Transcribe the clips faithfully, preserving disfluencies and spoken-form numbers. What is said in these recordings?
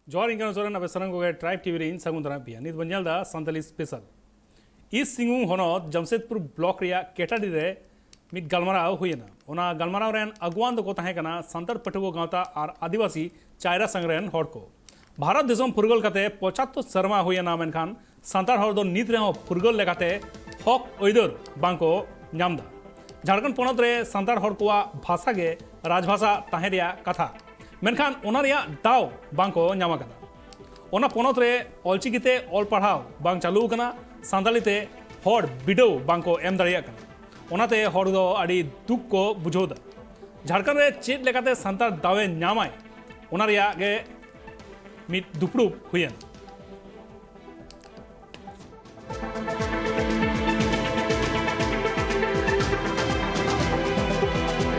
ᱡᱚᱦᱟᱨ, ᱤᱧ ᱠᱟᱱᱟ ᱥᱚᱨᱮᱱ, ᱟᱯᱮ ᱥᱟᱱᱟᱢ ᱠᱚᱜᱮ ᱴᱨᱟᱭᱤᱵᱽ ᱴᱤᱵᱷᱤ ᱨᱮ ᱤᱧ ᱥᱟᱹᱜᱩᱱ ᱫᱟᱨᱟᱢ ᱯᱮᱭᱟ᱾ ᱱᱤᱛ ᱵᱚᱱ ᱧᱮᱞ ᱮᱫᱟ ᱥᱟᱱᱛᱟᱞᱤ ᱥᱯᱮᱥᱟᱞ᱾ ᱤᱥᱴ ᱥᱤᱝᱵᱷᱩᱢ ᱦᱚᱱᱚᱛ ᱡᱟᱢᱥᱮᱫᱽᱯᱩᱨ ᱵᱞᱚᱠ ᱨᱮᱭᱟᱜ ᱠᱮᱴᱟᱰᱤ ᱨᱮ ᱢᱤᱫ ᱜᱟᱞᱢᱟᱨᱟᱣ ᱦᱩᱭᱮᱱᱟ᱾ ᱚᱱᱟ ᱜᱟᱞᱢᱟᱨᱟᱣ ᱨᱮᱱ ᱟᱹᱜᱩᱣᱟᱱ ᱫᱚᱠᱚ ᱛᱟᱦᱮᱸ ᱠᱟᱱᱟ ᱥᱟᱱᱛᱟᱲ ᱯᱟᱹᱴᱷᱩᱣᱟᱹ ᱜᱟᱶᱛᱟ ᱟᱨ ᱟᱹᱫᱤᱵᱟᱹᱥᱤ ᱪᱟᱭᱨᱟ ᱥᱟᱝ ᱨᱮᱱ ᱦᱚᱲ ᱠᱚ᱾ ᱵᱷᱟᱨᱚᱛ ᱫᱤᱥᱚᱢ ᱯᱷᱩᱨᱜᱟᱹᱞ ᱠᱟᱛᱮ ᱯᱚᱸᱪᱟᱛᱛᱳᱨ ᱥᱮᱨᱢᱟ ᱦᱩᱭᱮᱱᱟ, ᱢᱮᱱᱠᱷᱟᱱ ᱥᱟᱱᱛᱟᱲ ᱦᱚᱲ ᱫᱚ ᱱᱤᱛ ᱨᱮᱦᱚᱸ ᱯᱷᱩᱨᱜᱟᱹᱞ ᱞᱮᱠᱟᱛᱮ ᱦᱚᱠ ᱟᱹᱭᱫᱟᱹᱨ ᱵᱟᱝᱠᱚ ᱧᱟᱢ ᱮᱫᱟ᱾ ᱡᱷᱟᱲᱠᱷᱚᱸᱰ ᱯᱚᱱᱚᱛ ᱨᱮ ᱥᱟᱱᱛᱟᱲ ᱦᱚᱲ ᱠᱚᱣᱟᱜ ᱵᱷᱟᱥᱟ ᱜᱮ ᱨᱟᱡᱽᱵᱷᱟᱥᱟ ᱛᱟᱦᱮᱸ ᱨᱮᱭᱟᱜ ᱠᱟᱛᱷᱟ, ᱢᱮᱱᱠᱷᱟᱱ ᱚᱱᱟ ᱨᱮᱭᱟᱜ ᱫᱟᱣ ᱵᱟᱝᱠᱚ ᱧᱟᱢ ᱟᱠᱟᱫᱟ᱾ ᱚᱱᱟ ᱯᱚᱱᱚᱛ ᱨᱮ ᱚᱞᱪᱤᱠᱤ ᱛᱮ ᱚᱞ ᱯᱟᱲᱦᱟᱣ ᱵᱟᱝ ᱪᱟᱹᱞᱩ ᱟᱠᱟᱱᱟ, ᱥᱟᱱᱛᱟᱲᱤ ᱛᱮ ᱦᱚᱲ ᱵᱤᱰᱟᱹᱣ ᱵᱟᱝᱠᱚ ᱮᱢ ᱫᱟᱲᱮᱭᱟᱜ ᱠᱟᱱᱟ᱾ ᱚᱱᱟᱛᱮ ᱦᱚᱲ ᱫᱚ ᱟᱹᱰᱤ ᱫᱩᱠ ᱠᱚ ᱵᱩᱡᱷᱟᱹᱣ ᱮᱫᱟ᱾ ᱡᱷᱟᱲᱠᱷᱚᱸᱰ ᱨᱮ ᱪᱮᱫ ᱞᱮᱠᱟᱛᱮ ᱥᱟᱱᱛᱟᱲ ᱫᱟᱣᱮ ᱧᱟᱢᱟᱭ, ᱚᱱᱟ ᱨᱮᱭᱟᱜ ᱜᱮ ᱢᱤᱫ ᱫᱩᱯᱲᱩᱵ ᱦᱩᱭᱮᱱ᱾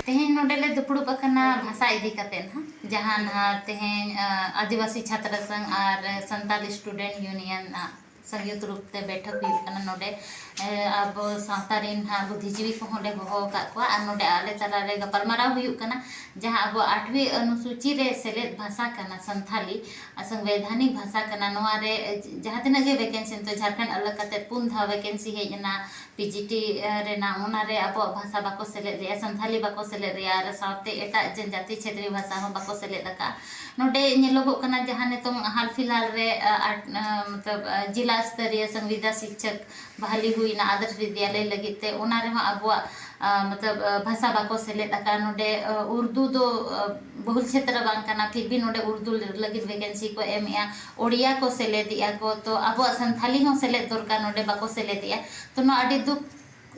ᱛᱮᱦᱮᱧ ᱱᱚᱰᱮ ᱞᱮ ᱫᱩᱯᱲᱩᱵ ᱟᱠᱟᱱᱟ ᱵᱷᱟᱥᱟ ᱤᱫᱤ ᱠᱟᱛᱮ ᱱᱟᱦᱟᱜ, ᱡᱟᱦᱟᱸ ᱱᱟᱦᱟᱜ ᱛᱮᱦᱮᱧ, ᱟ, ᱟᱹᱫᱤᱵᱟᱹᱥᱤ ᱪᱷᱟᱛᱨᱟ ᱥᱚᱝᱜᱷ ᱟᱨ ᱥᱟᱱᱛᱟᱞ ᱥᱴᱩᱰᱮᱱᱴ ᱭᱩᱱᱤᱭᱚᱱ, ᱟ, ᱥᱚᱝᱭᱩᱠᱛ ᱨᱩᱯ ᱛᱮ ᱵᱮᱴᱷᱚᱠ ᱦᱩᱭᱩᱜ ᱠᱟᱱᱟ᱾ ᱱᱚᱰᱮ, ᱮ, ᱟᱵᱚ ᱥᱟᱶᱛᱟ ᱨᱮᱱ ᱱᱟᱦᱟᱜ ᱵᱩᱫᱽᱫᱷᱤᱡᱤᱵᱤ ᱠᱚᱦᱚᱸ ᱞᱮ ᱦᱚᱦᱚ ᱟᱠᱟᱫ ᱠᱚᱣᱟ ᱟᱨ ᱱᱚᱰᱮ ᱟᱞᱮ ᱛᱟᱞᱟ ᱨᱮ ᱜᱟᱯᱟᱞᱢᱟᱨᱟᱣ ᱦᱩᱭᱩᱜ ᱠᱟᱱᱟ, ᱡᱟᱦᱟᱸ ᱟᱵᱚ ᱟᱴᱷᱣᱤ ᱚᱱᱩᱥᱩᱪᱤ ᱨᱮ ᱥᱮᱞᱮᱫ ᱵᱷᱟᱥᱟ ᱠᱟᱱᱟ ᱥᱟᱱᱛᱷᱟᱞᱤ, ᱟᱨ ᱥᱚᱝᱵᱤᱫᱷᱟᱱᱤᱠ ᱵᱷᱟᱥᱟ ᱠᱟᱱᱟ᱾ ᱱᱚᱣᱟ ᱨᱮ, ᱮ, ᱡᱟᱦᱟᱸ ᱛᱤᱱᱟᱹᱜ ᱜᱮ ᱵᱷᱮᱠᱮᱱᱥᱤ, ᱱᱤᱛᱚᱜ ᱡᱷᱟᱲᱠᱷᱚᱸᱰ ᱟᱞᱟᱜᱽ ᱠᱟᱛᱮ ᱯᱩᱱ ᱫᱷᱟᱣ ᱵᱷᱮᱠᱮᱱᱥᱤ ᱦᱮᱡ ᱮᱱᱟ, ᱯᱤ ᱡᱤ ᱴᱤ ᱨᱮᱱᱟᱜ, ᱚᱱᱟᱨᱮ ᱟᱵᱚᱣᱟᱜ ᱵᱷᱟᱥᱟ ᱵᱟᱠᱚ ᱥᱮᱞᱮᱫ ᱞᱮᱜᱼᱟ, ᱥᱟᱱᱛᱷᱟᱞᱤ ᱵᱟᱠᱚ ᱥᱮᱞᱮᱫ ᱞᱮᱜᱼᱟ, ᱟᱨ ᱥᱟᱶᱛᱮ ᱮᱴᱟᱜ ᱡᱟᱹᱛᱤ ᱪᱷᱟᱹᱛᱨᱤ ᱵᱷᱟᱥᱟ ᱦᱚᱸ ᱵᱟᱠᱚ ᱥᱮᱞᱮᱫ ᱟᱠᱟᱫᱼᱟ᱾ ᱱᱚᱰᱮ ᱧᱮᱞᱚᱜᱚᱜ ᱠᱟᱱᱟ ᱡᱟᱦᱟᱸ ᱱᱤᱛᱚᱝ ᱦᱟᱞ ᱯᱷᱤᱞᱦᱟᱞ ᱨᱮ, ᱟ, ᱟᱴ, ᱟ, ᱢᱚᱛᱞᱚᱵ, ᱟ, ᱡᱤᱞᱟ ᱥᱛᱚᱨᱤᱭᱚ ᱥᱚᱝᱵᱤᱫᱟ ᱥᱤᱠᱪᱷᱚᱠ ᱵᱟᱦᱟᱞᱤ ᱦᱩᱭᱱᱟ ᱟᱫᱚᱨᱥ ᱵᱤᱫᱽᱭᱟᱞᱚᱭ ᱞᱟᱹᱜᱤᱫ ᱛᱮ, ᱚᱱᱟ ᱨᱮᱦᱚᱸ ᱟᱵᱚᱣᱟᱜ, ᱟ, ᱢᱚᱛᱞᱚᱵ, ᱟ, ᱵᱷᱟᱥᱟ ᱵᱟᱠᱚ ᱥᱮᱞᱮᱫ ᱟᱠᱟᱫᱼᱟ᱾ ᱱᱚᱰᱮ, ᱟ, ᱩᱨᱫᱩ ᱫᱚ, ᱟ, ᱵᱚᱦᱩᱞ ᱪᱷᱮᱛᱨᱚ ᱵᱟᱝ ᱠᱟᱱᱟ, ᱯᱷᱤᱨ ᱵᱷᱤ ᱱᱚᱰᱮ ᱩᱨᱫᱩ ᱞᱟᱹᱜᱤᱫ ᱵᱷᱮᱠᱮᱱᱥᱤ ᱠᱚ ᱮᱢᱮᱜᱼᱟ, ᱳᱲᱤᱭᱟ ᱠᱚ ᱥᱮᱞᱮᱫᱮᱜᱼᱟ ᱠᱚ, ᱛᱚ ᱟᱵᱚᱣᱟᱜ ᱥᱟᱱᱛᱷᱟᱞᱤ ᱦᱚᱸ ᱥᱮᱞᱮᱫ ᱫᱚᱨᱠᱟᱨ, ᱱᱚᱰᱮ ᱵᱟᱠᱚ ᱥᱮᱞᱮᱫᱮᱜᱼᱟ᱾ ᱛᱚ ᱱᱚᱣᱟ ᱟᱹᱰᱤ ᱫᱩᱠ,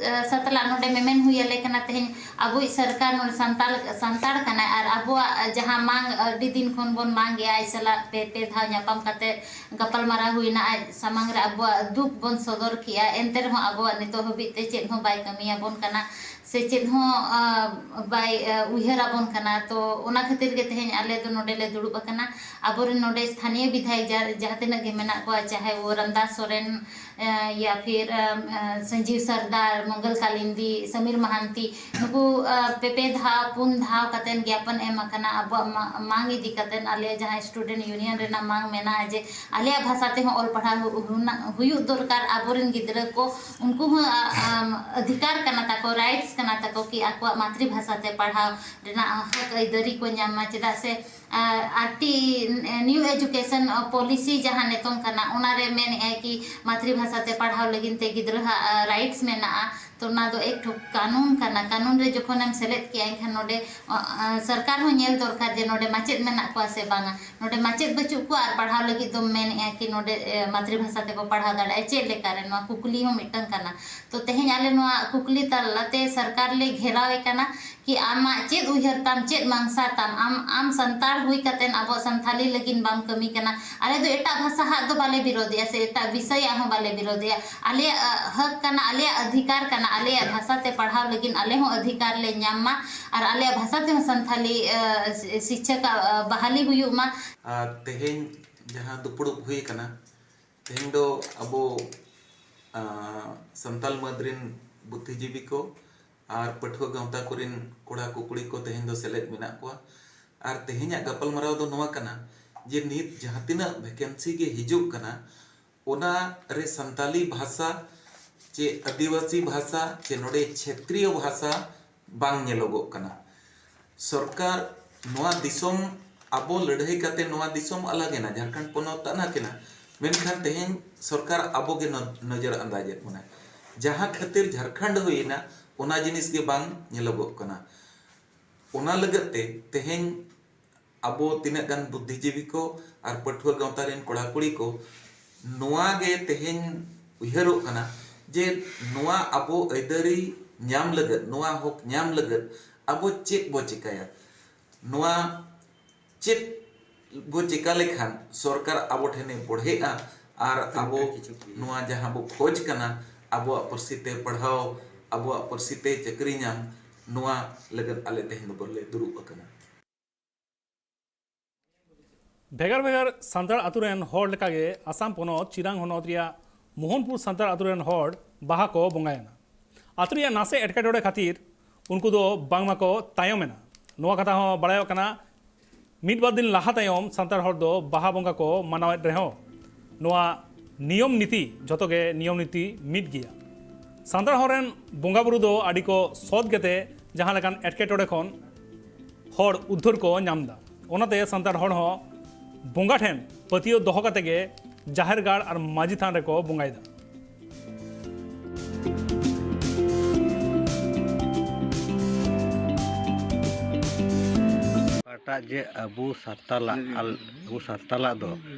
ᱟ, ᱥᱟᱛᱞᱟᱜ ᱱᱚᱰᱮ ᱢᱮᱢᱮᱱ ᱦᱩᱭ ᱟᱞᱮ ᱠᱟᱱᱟ ᱛᱮᱦᱮᱧ᱾ ᱟᱵᱚᱭᱤᱡ ᱥᱚᱨᱠᱟᱨ ᱱᱚᱰᱮ ᱥᱟᱱᱛᱟᱲ, ᱥᱟᱱᱛᱟᱲ ᱠᱟᱱᱟᱭ ᱟᱨ ᱟᱵᱚᱣᱟᱜ ᱡᱟᱦᱟᱸ ᱢᱟᱝ ᱟᱹᱰᱤ ᱫᱤᱱ ᱠᱷᱚᱱ ᱵᱚᱱ ᱢᱟᱝ ᱮᱜᱼᱟ, ᱟᱡ ᱥᱟᱞᱟᱜ ᱯᱮ, ᱯᱮ ᱫᱷᱟᱣ ᱧᱟᱯᱟᱢ ᱠᱟᱛᱮ ᱜᱟᱯᱟᱞᱢᱟᱨᱟᱣ ᱦᱩᱭᱱᱟ, ᱟᱡ ᱥᱟᱢᱟᱝ ᱨᱮ ᱟᱵᱚᱣᱟᱜ ᱫᱩᱠ ᱵᱚᱱ ᱥᱚᱫᱚᱨ ᱠᱮᱜᱼᱟ, ᱮᱱᱛᱮ ᱨᱮᱦᱚᱸ ᱟᱵᱚᱣᱟᱜ ᱱᱤᱛᱚᱜ ᱦᱟᱹᱵᱤᱡ ᱛᱮ ᱪᱮᱫ ᱦᱚᱸ ᱵᱟᱭ ᱠᱟᱹᱢᱤᱭᱟᱵᱚᱱ ᱠᱟᱱᱟ ᱥᱮ ᱪᱮᱫ ᱦᱚᱸ, ᱟ, ᱵᱟᱭ, ᱟ, ᱩᱭᱦᱟᱹᱨ ᱟᱵᱚᱱ ᱠᱟᱱᱟ᱾ ᱛᱚ ᱚᱱᱟ ᱠᱷᱟᱹᱛᱤᱨ ᱜᱮ ᱛᱮᱦᱮᱧ ᱟᱞᱮ ᱫᱚ ᱱᱚᱰᱮ ᱞᱮ ᱫᱩᱲᱩᱵ ᱟᱠᱟᱱᱟ᱾ ᱟᱵᱚᱨᱮᱱ ᱱᱚᱰᱮ ᱥᱛᱷᱟᱱᱤᱭᱚ ᱵᱤᱫᱷᱟᱭᱚᱠ ᱡᱟ-, ᱡᱟᱦᱟᱸ ᱛᱤᱱᱟᱹᱜ ᱜᱮ ᱢᱮᱱᱟᱜ ᱠᱚᱣᱟ, ᱪᱟᱦᱮ ᱣᱚ ᱨᱟᱢᱫᱟᱥ ᱥᱚᱨᱮᱱ, ᱮ, ᱭᱟ ᱯᱷᱤᱨ, ᱮ, ᱮ, ᱥᱚᱧᱡᱤᱵ ᱥᱚᱨᱫᱟᱨ, ᱢᱚᱝᱜᱚᱞ ᱠᱟᱞᱤᱱᱫᱤ, ᱥᱚᱢᱤᱨ ᱢᱟᱦᱟᱱᱛᱤ, ᱱᱩᱠᱩ, ᱮ, ᱯᱮ ᱯᱮ ᱫᱷᱟᱣ, ᱯᱩᱱ ᱫᱷᱟᱣ ᱠᱟᱛᱮᱱ ᱜᱮᱯᱚᱱ ᱮᱢ ᱟᱠᱟᱱᱟ ᱟᱵᱚᱣᱟᱜ ᱢᱟ-, ᱢᱟᱝ ᱤᱫᱤ ᱠᱟᱛᱮᱱ᱾ ᱟᱞᱮ ᱡᱟᱦᱟᱸ student union ᱨᱮᱱᱟᱜ ᱢᱟᱝ ᱢᱮᱱᱟᱜᱼᱟ ᱡᱮ ᱟᱞᱮᱭᱟᱜ ᱵᱷᱟᱥᱟ ᱛᱮᱦᱚᱸ ᱚᱞ ᱯᱟᱲᱦᱟᱣ ᱦᱩ-, ᱦᱩᱱᱟ-, ᱦᱩᱭᱩᱜ ᱫᱚᱨᱠᱟᱨ, ᱟᱵᱚᱨᱮᱱ ᱜᱤᱫᱽᱨᱟᱹ ᱠᱚ, ᱩᱱᱠᱩ ᱦᱚᱸ, ᱟ, ᱟᱢ, ᱚᱫᱷᱤᱠᱟᱨ ᱠᱟᱱᱟ ᱛᱟᱠᱚ, rights ᱠᱟᱱᱟ ᱛᱟᱠᱚ ᱠᱤ ᱟᱠᱚᱣᱟᱜ ᱢᱟᱛᱨᱤ ᱵᱷᱟᱥᱟ ᱛᱮ ᱯᱟᱲᱦᱟᱣ ᱨᱮᱱᱟᱜ ᱦᱚᱠ ᱟᱹᱭᱫᱟᱹᱨᱤ ᱠᱚ ᱧᱟᱢ ᱢᱟ᱾ ᱪᱮᱫᱟᱜ ᱥᱮ ᱟᱨ ᱟᱨᱴᱤ new education policy ᱡᱟᱦᱟᱸ ᱱᱤᱛᱚᱝ ᱠᱟᱱᱟ, ᱚᱱᱟᱨᱮ ᱢᱮᱱᱮᱜᱼᱟᱭ ᱠᱤ ᱢᱟᱛᱨᱤ ᱵᱷᱟᱥᱟ ᱛᱮ ᱯᱟᱲᱦᱟᱣ ᱞᱟᱹᱜᱤᱫ ᱛᱮ ᱜᱤᱫᱽᱨᱟᱹ ᱦᱟᱜ, ᱟ, rights ᱢᱮᱱᱟᱜᱼᱟ᱾ ᱛᱚ ᱚᱱᱟ ᱫᱚ ᱮᱠ ᱴᱷᱚ ᱠᱟᱹᱱᱩᱱ ᱠᱟᱱᱟ᱾ ᱠᱟᱹᱱᱩᱱ ᱨᱮ ᱡᱚᱠᱷᱚᱱᱮᱢ ᱥᱮᱞᱮᱫ ᱠᱮᱜᱼᱟ, ᱮᱱᱠᱷᱟᱱ ᱱᱚᱰᱮ, ᱟ, ᱟ, ᱥᱚᱨᱠᱟᱨ ᱦᱚᱸ ᱧᱮᱞ ᱫᱚᱨᱠᱟᱨ ᱡᱮ ᱱᱚᱰᱮ ᱢᱟᱪᱮᱫ ᱢᱮᱱᱟᱜ ᱠᱚᱣᱟ ᱥᱮ ᱵᱟᱝᱟ᱾ ᱱᱚᱰᱮ ᱢᱟᱪᱮᱫ ᱵᱟᱹᱪᱩᱜ ᱠᱚᱣᱟ ᱟᱨ ᱯᱟᱲᱦᱟᱣ ᱞᱟᱹᱜᱤᱫ ᱫᱚᱢ ᱢᱮᱱᱮᱜᱼᱟ ᱠᱤ ᱱᱚᱰᱮ, ᱮ, ᱢᱟᱛᱨᱤ ᱵᱷᱟᱥᱟ ᱛᱮᱠᱚ ᱯᱟᱲᱦᱟᱣ ᱫᱟᱲᱮᱭᱟᱜᱼᱟ, ᱪᱮᱫ ᱞᱮᱠᱟᱨᱮ? ᱱᱚᱣᱟ ᱠᱩᱠᱞᱤ ᱦᱚᱸ ᱢᱤᱫᱴᱟᱝ ᱠᱟᱱᱟ᱾ ᱛᱚ ᱛᱮᱦᱮᱧ ᱟᱞᱮ ᱱᱚᱣᱟ ᱠᱩᱠᱞᱤ ᱛᱟᱞᱟᱛᱮ ᱥᱚᱨᱠᱟᱨ ᱞᱮ ᱜᱷᱮᱨᱟᱣᱮ ᱠᱟᱱᱟ᱾ ᱠᱤ ᱟᱢᱟᱜ ᱪᱮᱫ ᱩᱭᱦᱟᱹᱨ ᱛᱟᱢ, ᱪᱮᱫ ᱢᱟᱝᱥᱟ ᱛᱟᱢ? ᱟᱢ, ᱟᱢ ᱥᱟᱱᱛᱟᱲ ᱦᱩᱭ ᱠᱟᱛᱮᱱ ᱟᱵᱚ ᱥᱟᱱᱛᱷᱟᱞᱤ ᱞᱟᱹᱜᱤᱫ ᱵᱟᱢ ᱠᱟᱹᱢᱤ ᱠᱟᱱᱟ? ᱟᱞᱮ ᱫᱚ ᱮᱴᱟᱜ ᱵᱷᱟᱥᱟ ᱦᱟᱜ ᱫᱚ ᱵᱟᱞᱮ ᱵᱤᱨᱳᱫᱮᱜᱼᱟ ᱥᱮ ᱮᱴᱟᱜ ᱵᱤᱥᱚᱭᱟᱜ ᱦᱚᱸ ᱵᱟᱞᱮ ᱵᱤᱨᱳᱫᱮᱜᱼᱟ᱾ ᱟᱞᱮᱭᱟᱜ, ᱟ, ᱦᱚᱠ ᱠᱟᱱᱟ, ᱟᱞᱮᱭᱟᱜ ᱚᱫᱷᱤᱠᱟᱨ ᱠᱟᱱᱟ, ᱟᱞᱮᱭᱟᱜ ᱵᱷᱟᱥᱟ ᱛᱮ ᱯᱟᱲᱦᱟᱣ ᱞᱟᱹᱜᱤᱫ ᱟᱞᱮ ᱦᱚᱸ ᱚᱫᱷᱤᱠᱟᱨ ᱞᱮ ᱧᱟᱢ ᱢᱟ ᱟᱨ ᱟᱞᱮᱭᱟᱜ ᱵᱷᱟᱥᱟ ᱛᱮᱦᱚᱸ ᱥᱟᱱᱛᱷᱟᱞᱤ, ᱟ, ᱥᱤ-, ᱥᱤᱪᱪᱷᱟ ᱠᱟ, ᱟ, ᱵᱟᱦᱟᱞᱤ ᱦᱩᱭᱩᱜ ᱢᱟ᱾ ᱟᱨ ᱛᱮᱦᱮᱧ ᱡᱟᱦᱟᱸ ᱫᱩᱯᱲᱩᱵ ᱦᱩᱭ ᱟᱠᱟᱱᱟ, ᱛᱮᱦᱮᱧ ᱫᱚ ᱟᱵᱚ, ᱟ, ᱥᱟᱱᱛᱟᱞ ᱢᱟᱹᱫᱽ ᱨᱤᱱ ᱵᱩᱫᱽᱫᱷᱤᱡᱤᱵᱤ ᱠᱚ ᱟᱨ ᱯᱟᱹᱴᱷᱩᱣᱟᱹ ᱜᱟᱶᱛᱟ ᱠᱚᱨᱮᱱ ᱠᱚᱲᱟ ᱠᱚ ᱠᱩᱲᱤ ᱠᱚ ᱛᱮᱦᱮᱧ ᱫᱚ ᱥᱮᱞᱮᱫ ᱢᱮᱱᱟᱜ ᱠᱚᱣᱟ᱾ ᱟᱨ ᱛᱮᱦᱮᱧᱟᱜ ᱜᱟᱯᱟᱞᱢᱟᱨᱟᱣ ᱫᱚ ᱱᱚᱣᱟ ᱠᱟᱱᱟ ᱡᱮ ᱱᱤᱛ ᱡᱟᱦᱟᱸ ᱛᱤᱱᱟᱹᱜ vacancy ᱜᱮ ᱦᱤᱡᱩᱜ ᱠᱟᱱᱟ, ᱚᱱᱟ ᱨᱮ ᱥᱟᱱᱛᱟᱞᱤ ᱵᱷᱟᱥᱟ ᱪᱮ ᱟᱹᱫᱤᱵᱟᱹᱥᱤ ᱵᱷᱟᱥᱟ ᱪᱮ ᱱᱚᱰᱮ ᱪᱷᱮᱛᱨᱤᱭᱚ ᱵᱷᱟᱥᱟ ᱵᱟᱝ ᱧᱮᱞᱚᱜᱚᱜ ᱠᱟᱱᱟ᱾ ᱥᱚᱨᱠᱟᱨ ᱱᱚᱣᱟ ᱫᱤᱥᱚᱢ ᱟᱵᱚ ᱞᱟᱹᱲᱦᱟᱹᱭ ᱠᱟᱛᱮ ᱱᱚᱣᱟ ᱫᱤᱥᱚᱢ ᱟᱞᱟᱜ ᱮᱱᱟ, ᱡᱷᱟᱲᱠᱷᱚᱸᱰ ᱯᱚᱱᱚᱛ ᱟᱞᱟᱜ ᱮᱱᱟ, ᱢᱮᱱᱠᱷᱟᱱ ᱛᱮᱦᱮᱧ ᱥᱚᱨᱠᱟᱨ ᱟᱵᱚ ᱜᱮ ᱱᱚ-, ᱱᱚᱡᱚᱨ ᱟᱱᱫᱟᱡᱮᱫ ᱵᱚᱱᱟᱭ᱾ ᱡᱟᱦᱟᱸ ᱠᱷᱟᱹᱛᱤᱨ ᱡᱷᱟᱲᱠᱷᱚᱸᱰ ᱦᱩᱭᱮᱱᱟ, ᱚᱱᱟ ᱡᱤᱱᱤᱥ ᱜᱮ ᱵᱟᱝ ᱧᱮᱞᱚᱜᱚᱜ ᱠᱟᱱᱟ᱾ ᱚᱱᱟ ᱞᱟᱹᱜᱤᱫ ᱛᱮ ᱛᱮᱦᱮᱧ ᱟᱵᱚ ᱛᱤᱱᱟᱹᱜ ᱜᱟᱱ ᱵᱩᱫᱽᱫᱷᱤᱡᱤᱵᱤ ᱠᱚ ᱟᱨ ᱯᱟᱹᱴᱷᱩᱣᱟᱹ ᱜᱟᱶᱛᱟ ᱨᱮᱱ ᱠᱚᱲᱟ ᱠᱩᱲᱤ ᱠᱚ ᱱᱚᱣᱟ ᱜᱮ ᱛᱮᱦᱮᱧ ᱩᱭᱦᱟᱹᱨᱚᱜ ᱠᱟᱱᱟ ᱡᱮ ᱱᱚᱣᱟ ᱟᱵᱚ ᱟᱹᱭᱫᱟᱹᱨᱤ ᱧᱟᱢ ᱞᱟᱹᱜᱤᱫ, ᱱᱚᱣᱟ ᱦᱚᱠ ᱧᱟᱢ ᱞᱟᱹᱜᱤᱫ ᱟᱵᱚ ᱪᱮᱫ ᱵᱚ ᱪᱤᱠᱟᱹᱭᱟ? ᱱᱚᱣᱟ ᱪᱮᱫ ᱵᱚ ᱪᱤᱠᱟ ᱞᱮᱠᱷᱟᱱ ᱥᱚᱨᱠᱟᱨ ᱟᱵᱚ ᱴᱷᱮᱱᱮ ᱵᱚᱲᱦᱮᱜᱼᱟ ᱟᱨ ᱟᱵᱚ ᱱᱚᱣᱟ ᱡᱟᱦᱟᱸ ᱵᱚ ᱠᱷᱚᱡᱽ ᱠᱟᱱᱟ, ᱟᱵᱚᱣᱟᱜ ᱯᱟᱹᱨᱥᱤ ᱛᱮ ᱯᱟᱲᱦᱟᱣ, ᱟᱵᱚᱣᱟᱜ ᱯᱟᱹᱨᱥᱤ ᱛᱮ ᱪᱟᱹᱠᱨᱤ ᱧᱟᱢ, ᱱᱚᱣᱟ ᱞᱟᱹᱜᱤᱫ ᱟᱞᱮ ᱛᱮᱦᱮᱧ ᱫᱚ ᱵᱚᱞᱮ ᱫᱩᱲᱩᱵ ᱟᱠᱟᱱᱟ᱾ ᱵᱷᱮᱜᱟᱨ ᱵᱷᱮᱜᱟᱨ ᱥᱟᱱᱛᱟᱲ ᱟᱛᱳ ᱨᱮᱱ ᱦᱚᱲ ᱞᱮᱠᱟᱜᱮ ᱟᱥᱟᱢ ᱯᱚᱱᱚᱛ ᱪᱤᱨᱟᱝ ᱦᱚᱱᱚᱛ ᱨᱮᱭᱟᱜ ᱢᱳᱦᱚᱱᱯᱩᱨ ᱥᱟᱱᱛᱟᱲ ᱟᱛᱳ ᱨᱮᱱ ᱦᱚᱲ ᱵᱟᱦᱟ ᱠᱚ ᱵᱚᱸᱜᱟᱭᱮᱱᱟ᱾ ᱟᱛᱳ ᱨᱮᱭᱟᱜ ᱱᱟᱥᱮ ᱮᱴᱠᱮᱴᱚᱬᱮ ᱠᱷᱟᱹᱛᱤᱨ ᱩᱱᱠᱩ ᱫᱚ ᱵᱟᱝᱢᱟ ᱠᱚ ᱛᱟᱭᱚᱢ ᱮᱱᱟ᱾ ᱱᱚᱣᱟ ᱠᱟᱛᱷᱟ ᱦᱚᱸ ᱵᱟᱲᱟᱭᱚᱜ ᱠᱟᱱᱟ, ᱢᱤᱫ ᱵᱟᱨ ᱫᱤᱱ ᱞᱟᱦᱟ ᱛᱟᱭᱚᱢ ᱥᱟᱱᱛᱟᱲ ᱦᱚᱲ ᱫᱚ ᱵᱟᱦᱟ ᱵᱚᱸᱜᱟ ᱠᱚ ᱢᱟᱱᱟᱣᱮᱫ ᱨᱮᱦᱚᱸ, ᱱᱚᱣᱟ ᱱᱤᱭᱚᱢ ᱱᱤᱛᱤ, ᱡᱷᱚᱛᱚ ᱜᱮ ᱱᱤᱭᱚᱢ ᱱᱤᱛᱤ ᱢᱤᱫ ᱜᱮᱭᱟ᱾ ᱥᱟᱱᱛᱟᱲ ᱦᱚᱲ ᱨᱮᱱ ᱵᱚᱸᱜᱟ ᱵᱩᱨᱩ ᱫᱚ ᱟᱹᱰᱤ ᱠᱚ ᱥᱚᱛ ᱜᱮᱛᱮ ᱡᱟᱦᱟᱸ ᱞᱮᱠᱟᱱ ᱮᱴᱠᱮᱴᱚᱬᱮ ᱠᱷᱚᱱ ᱦᱚᱲ ᱩᱫᱽᱫᱷᱟᱹᱨ ᱠᱚ ᱧᱟᱢ ᱮᱫᱟ᱾ ᱚᱱᱟᱛᱮ ᱥᱟᱱᱛᱟᱲ ᱦᱚᱲ ᱦᱚᱸ ᱵᱚᱸᱜᱟ ᱴᱷᱮᱱ ᱯᱟᱹᱛᱭᱟᱹᱣ ᱫᱚᱦᱚ ᱠᱟᱛᱮ ᱜᱮ ᱡᱟᱦᱮᱨ ᱜᱟᱲ ᱟᱨ ᱢᱟᱹᱡᱷᱤ ᱛᱷᱟᱱ ᱨᱮᱠᱚ ᱵᱚᱸᱜᱟᱭᱮᱫᱟ᱾ ᱚᱠᱟᱴᱟᱜ ᱡᱮ ᱟᱵᱚ ᱥᱟᱱᱛᱟᱞᱟᱜ ᱟᱞ- ᱟᱵᱚ ᱥᱟᱱᱛᱟᱞᱟᱜ ᱫᱚ,